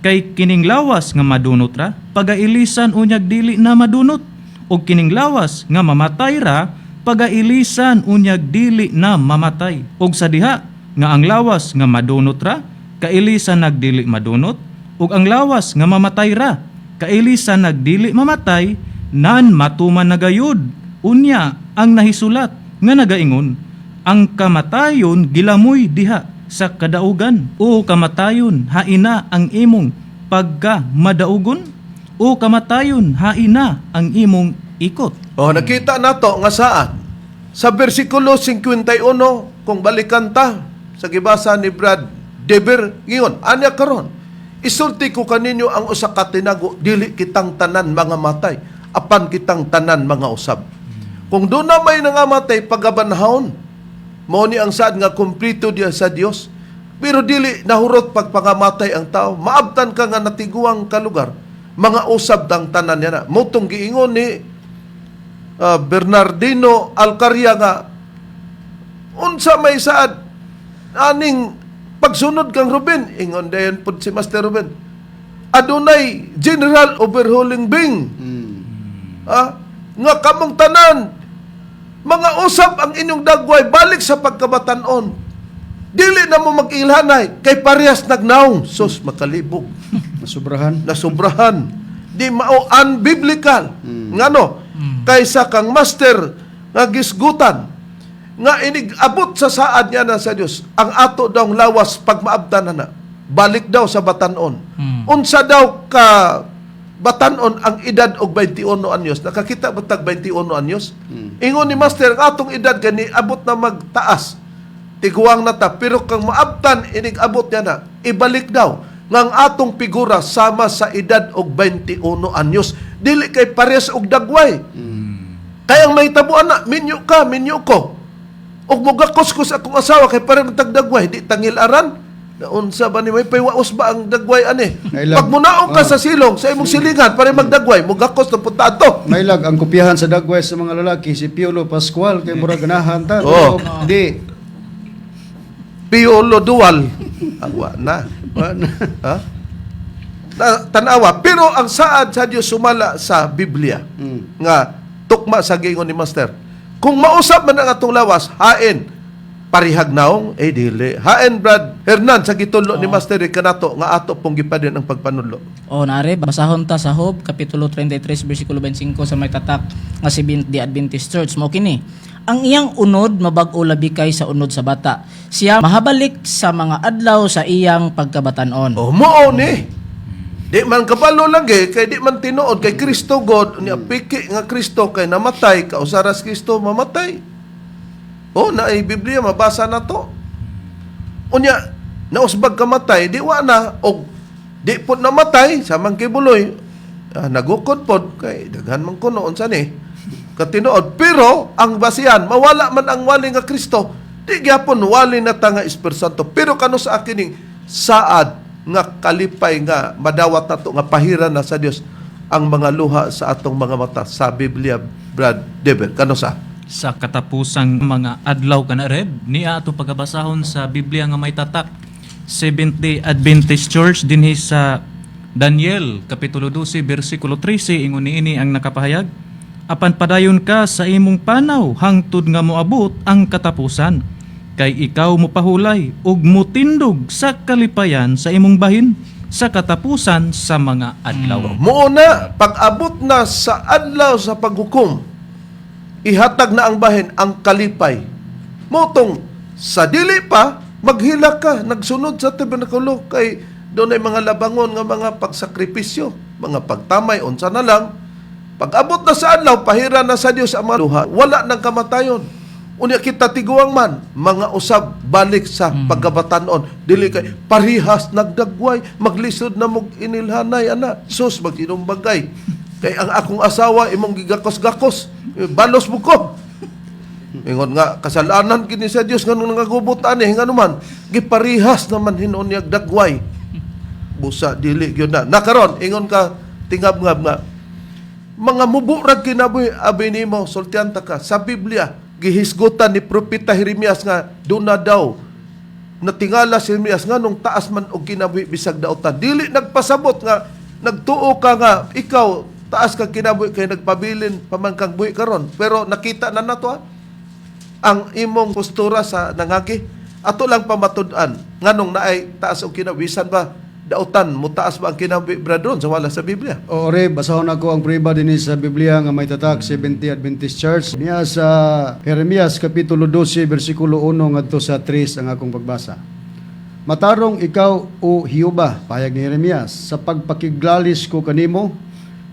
Kay kining lawas nga madunot ra pagailisan unyag dili na madunot ug kining lawas nga mamatay ra pagailisan unyag dili na mamatay. Ug sa diha nga ang lawas nga madunot ra kailisan nagdili madunot ug ang lawas nga mamatay ra kailisan nagdili mamatay, nan matuman na gayud unya ang nahisulat nga nagaingon, ang kamatayon gilamoy diha sa kadaugan. O kamatayon, haina ang imong pagka madaugon? O kamatayon, haina ang imong ikot? Oh, nakita nato nga saan? Sa bersikulo 51, kung balikan ta sa gibasa ni Brad Deber ngingon, anya karon, isulti ko kaninyo ang usa ka tinago, dili kitang tanan mga matay, apan kitang tanan mga usab. Kung doon na may nangamatay pagabanhawon, mao ni ang saad nga kumplito diya sa Dios. Pero dili nahurot pagpangamatay ang tao, maabtan ka nga natiguang kalugar, mga usab tang tanan niya na. Motong giingon ni Bernardino Alcaria nga unsa may saad aning pagsunod kang Ruben, ingon dayon pud si Master Ruben, adunay general overhauling bing nga kamong tanan mga usab ang inyong dagway balik sa pagkabatanon, dili na mo mag-ilhanay kay parehas nagnaong. Sus, makalibog. Nasubrahan. Nasubrahan. Di mao unbiblical. Ngano? Kaysa kang Master nga gisgutan nga inig abot sa saad niya na sa Dios, ang ato daw lawas pag maabtan na na, balik daw sa batanon. Unsa daw ka batanon ang edad og 21 anyos? Nakakita ba tag 21 anyos? Ingon ni Master, ang atong edad gani abot na magtaas, tiguang na ta, pero kang maabtan inig abot niya na, ibalik daw nga ang atong figura sama sa edad og 21 anyos, dili kay parehas og dagway. Kaya ang mahitabuan na, minyo ka, minyo ko, ug mugakos ko sa akong asawa kay pareho tag dagway, di tangilaran na. Unsa ba ni, may paywaos ba ang dagway ani? Nailag. Pag munaong ka sa silong sa imong silingan, pare magdagway, mugakos na punta ato. Mailag ang kopyahan sa dagway sa mga lalaki si Piolo Pascual kay murag ganahan ta. Oh. Pero di Piolo Dual. Awa na. Ha? Na, tanawa. Pero ang saad sa Dios sumala sa Biblia nga tukma sa giingon ni Master. Kung mausap man ang atong lawas, hain parihag naong, eh dili. Hain, Brad Hernan, sa gitudlo ni Master kanato nga ato pong gipadin ang pagpanudlo. O nare, basahon ta sa Job kapitulo 33 bersikulo 25 sa may tatak nga Seventh-day Adventist Church. Mao kini. Ang iyang unod mabag-o labi kay sa unod sa bata. Siya mahabalik sa mga adlaw sa iyang pagkabatanon. Oh, mao ni. Di man kabalo lagi kay di man tinuod kay Kristo God niya piki nga Kristo kay namatay kausaras Kristo mamatay. Oh, na ay Biblia mabasa na to. Unya nausbag kamatay, di wa na og di pod namatay samang kibuloy. Ah, nagukod pod kay daghan man kuno unsa ni katinuod, pero ang basihan mawala man ang wali nga Kristo, di gyapon wali na ta nga Espiritu Santo. Pero kano sa akin ning saad nga kalipay nga madawat nato nga pahiran na sa Dios ang mga luha sa atong mga mata sa Biblia, Brad Deber, kano sa Sa katapusang mga adlaw kana, Reb, niya ato pagabasahon sa Biblia nga may tatak Seventh Day Adventist Church dinhi sa Daniel kapitulo 12 bersikulo 13. Ingon niini ang nakapahayag, apan padayon ka sa imong panaw hangtod nga moabot ang katapusan, kay ikaw mopahulay ug motindog sa kalipayan sa imong bahin sa katapusan sa mga adlaw. Mao na, pag-abot na sa adlaw sa paghukom, ihatag na ang bahin, ang kalipay. Motong sa dili pa, Maghilak ka, nagsunod sa tabernakulo kay doon ay mga labangon nga mga pagsakripisyo, mga pagtamay, unsa na lang. Pag-abot na sa adlaw, pahira na sa Dios ang mga luha, wala nang kamatayon. Unya kita tiguang man, mga usab balik sa pagkabatanon. Dili kay parihas nagdagway, maglisod na mog inilhanay ana. Sus maginumbagay. Kay ang akong asawa imong gigakos-gakos, balos mo ko. Ingon nga kasalanan kini sa Dios nganong nangagubot ani ngano man giparihas naman hinuon niya dagway. Busa dili gyud na. Nakaron ingon ka tingab-ngab nga mga mubo rag kinabuhi abi nimo sultian ta ka sa Biblia gihisgutan ni propeta Jeremias nga duna daw natingala si Jeremias nga nung taas man og kinabuhi bisag daotan dili nagpasabot nga nagtuo ka nga ikaw taas ka kinabuhi kay nagpabilin pa man kang buhi karon pero nakita na nato ang imong postura sa nangagi ato lang pamatud-an nganong naay taas og kinabuhi bisan ba dautan mo taas ba ang kinabuhi brethren sa wala sa Biblia? Oo, Reb, basahon ako ang prueba dinhi sa Biblia nga may tatak Seventh-day Adventist Church. Niya sa Jeremias kapitulo 12 bersikulo 1 ngadto sa 3 ang akong pagbasa. Matarong ikaw o Hiyuba, pahayag ni Jeremias, sa pagpakiglalis ko kanimo,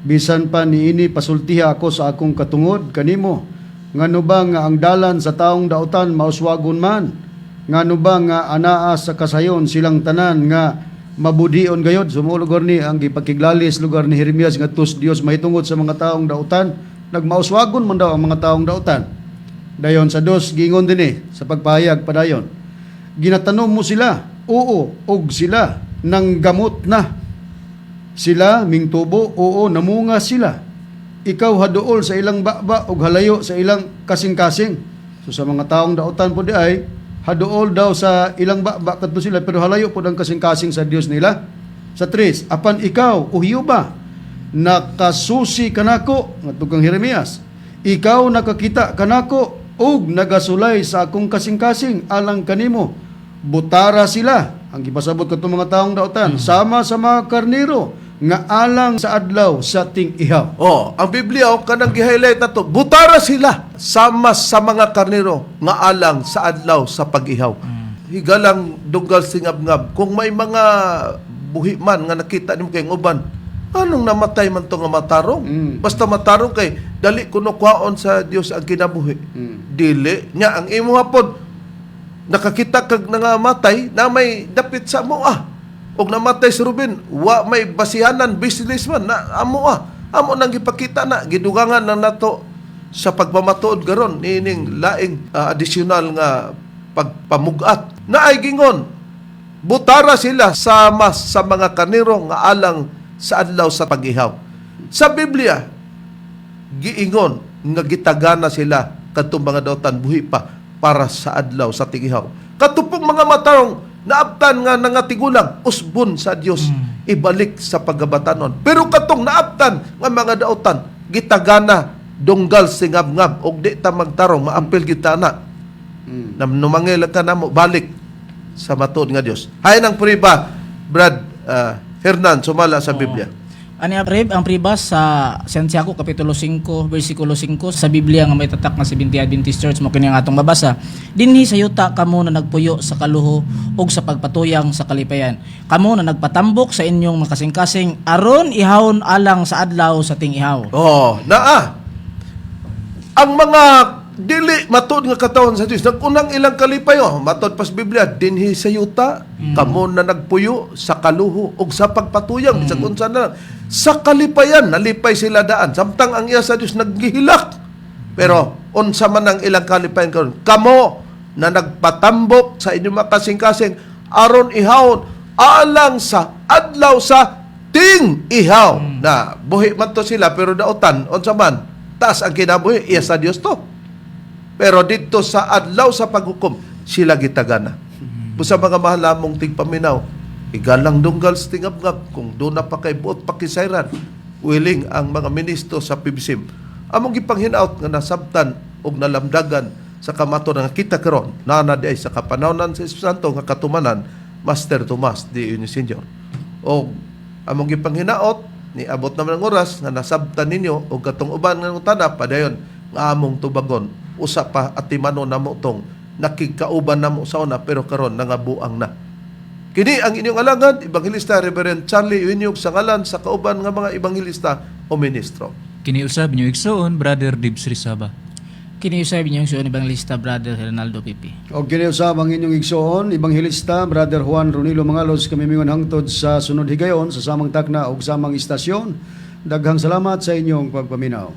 bisan pa niini pasultiha ako sa akong katungod kanimo. Ngano ba nga ang dalan sa taong dautan mauswagon man? Ngano ba nga anaa sa kasayon silang tanan nga mabudion gayod? So mao lugar ni ang gipakiglalis lugar ni Jeremias ngadto sa Dios mahitungod sa mga taong dautan, nagmauswagon man daw ang mga taong dautan. Dayon sa dos giingon dinhi sa pagpahayag padayon. Ginatanom mo sila, oo, og sila nang gamot na. Sila mingtubo, oo, namunga sila. Ikaw haduol sa ilang baba og halayo sa ilang kasing-kasing. So sa mga taong dautan po di ay haduol daw sa ilang baba kadto sila pero halayo po ang kasing-kasing sa Dios nila. Sa tres, apan ikaw, o Hiyuba, nakasusi kanako, ngadto kang Jeremias. Ikaw nakakita kanako ug nagasulay sa akong kasing-kasing alang kanimo. Butara sila ang gipasabot kadtong mga taong dautan sama sa mga karnero nga alang sa adlaw sa ting-ihaw. Oh, ang Biblia oh, kanang gi-highlight nato, butara sila sama sa mga karnero nga alang sa adlaw sa pag-ihaw. Higalang dunggal singab-ngab kung may mga buhi man nga nakita nimo kay uban, anong namatay man to nga matarong? Basta matarong kay dali kuno kwaon sa Dios ang kinabuhi. Dili nya ang imo hapon nakakita kag nangamatay na may dapit sa amo ah. Og namatay si Ruben, wa may basihanan businessman na amo ah. Amo nang gipakita na gidugangan na nato sa pagpamatuod karon niining laing additional nga pagpamugat. Naay gingon butara sila sama sa mga kaniro nga alang sa adlaw sa pag-ihaw. Sa Biblia giingon nga gitagana sila kadtong mga dautan buhi pa para sa adlaw sa tigihaw. Katupong mga matarong naabtan nga nangatigulang usbon sa Dios ibalik sa pagkabatanon. Pero katong naabtan nga mga dautan gitagana dunggal singab-ngab og di ta magtarong maapil kita na. Nam numangil ka namo balik sa matuod nga Dios. Hay nang priba Brad Hernan sumala sa Biblia. Ani Reb, ang priba sa Santiago kapitulo 5 bersikulo 5 sa Biblia nga may tatak nga Seventh-day Adventist Church mo kini ang atong mabasa. Dinhi sa yuta kamo na nagpuyo sa kaluho ug sa pagpatuyang sa kalipayan. Kamo na nagpatambok sa inyong makasing-kasing aron ihawon alang sa adlaw sa ting-ihaw. Oh, naa. Ang mga dili matuod nga katawhan sa Dios nagunang ilang kalipay oh, matuod pa sa Biblia dinhi sa yuta kamo na nagpuyo sa kaluho ug sa pagpatuyang bisag unsa na lang. Sa kalipayan nalipay sila daan samtang ang iya sa Dios naghihilak pero unsa man ang ilang kalipayan karon kamo na nagpatambok sa inyong makasing-kasing aron ihawon alang sa adlaw sa ting ihaw na buhi man to sila pero dautan unsa man taas ang kinabuhi iya sa Dios to. Pero dito sa adlaw sa paghukom, sila gitagana. Busa mga mahal namong tigpaminaw, igalang dunggal sa tingabngab, kung doon na pa kay buot pakisayran, willing ang mga ministro sa PBSIM. Among gipanghinaot nga nasabtan og nalamdagan sa kamato nga kita karon naa na diay sa kapanawnan sa Espiritu Santo nga katumanan Master Tomas D. Eugenio Senior. Og among gipanghinaot ni abot naman ang oras nga nasabtan ninyo og katong uban nga utana padayon nga among tubagon usa pa atimano namo tong Nakigkauban namo sa una pero karon nangabuang na. Kini ang inyong alagad, Ebanghelista Reverend Charlie Eugenio, sa ngalan sa kauban nga mga ebanghelista o ministro. Kini usab inyong igsoon, Brother Dibs Rizaba. Kini usab inyong igsoon, Evangelista Brother Hernaldo Pipi. Og kini usab ang inyong igsoon, Ebanghelista Brother Juan Ronilo Mangalos, kami mingon hangtod sa sunod higayon sa samang takna ug samang istasyon. Daghang salamat sa inyong pagpaminaw.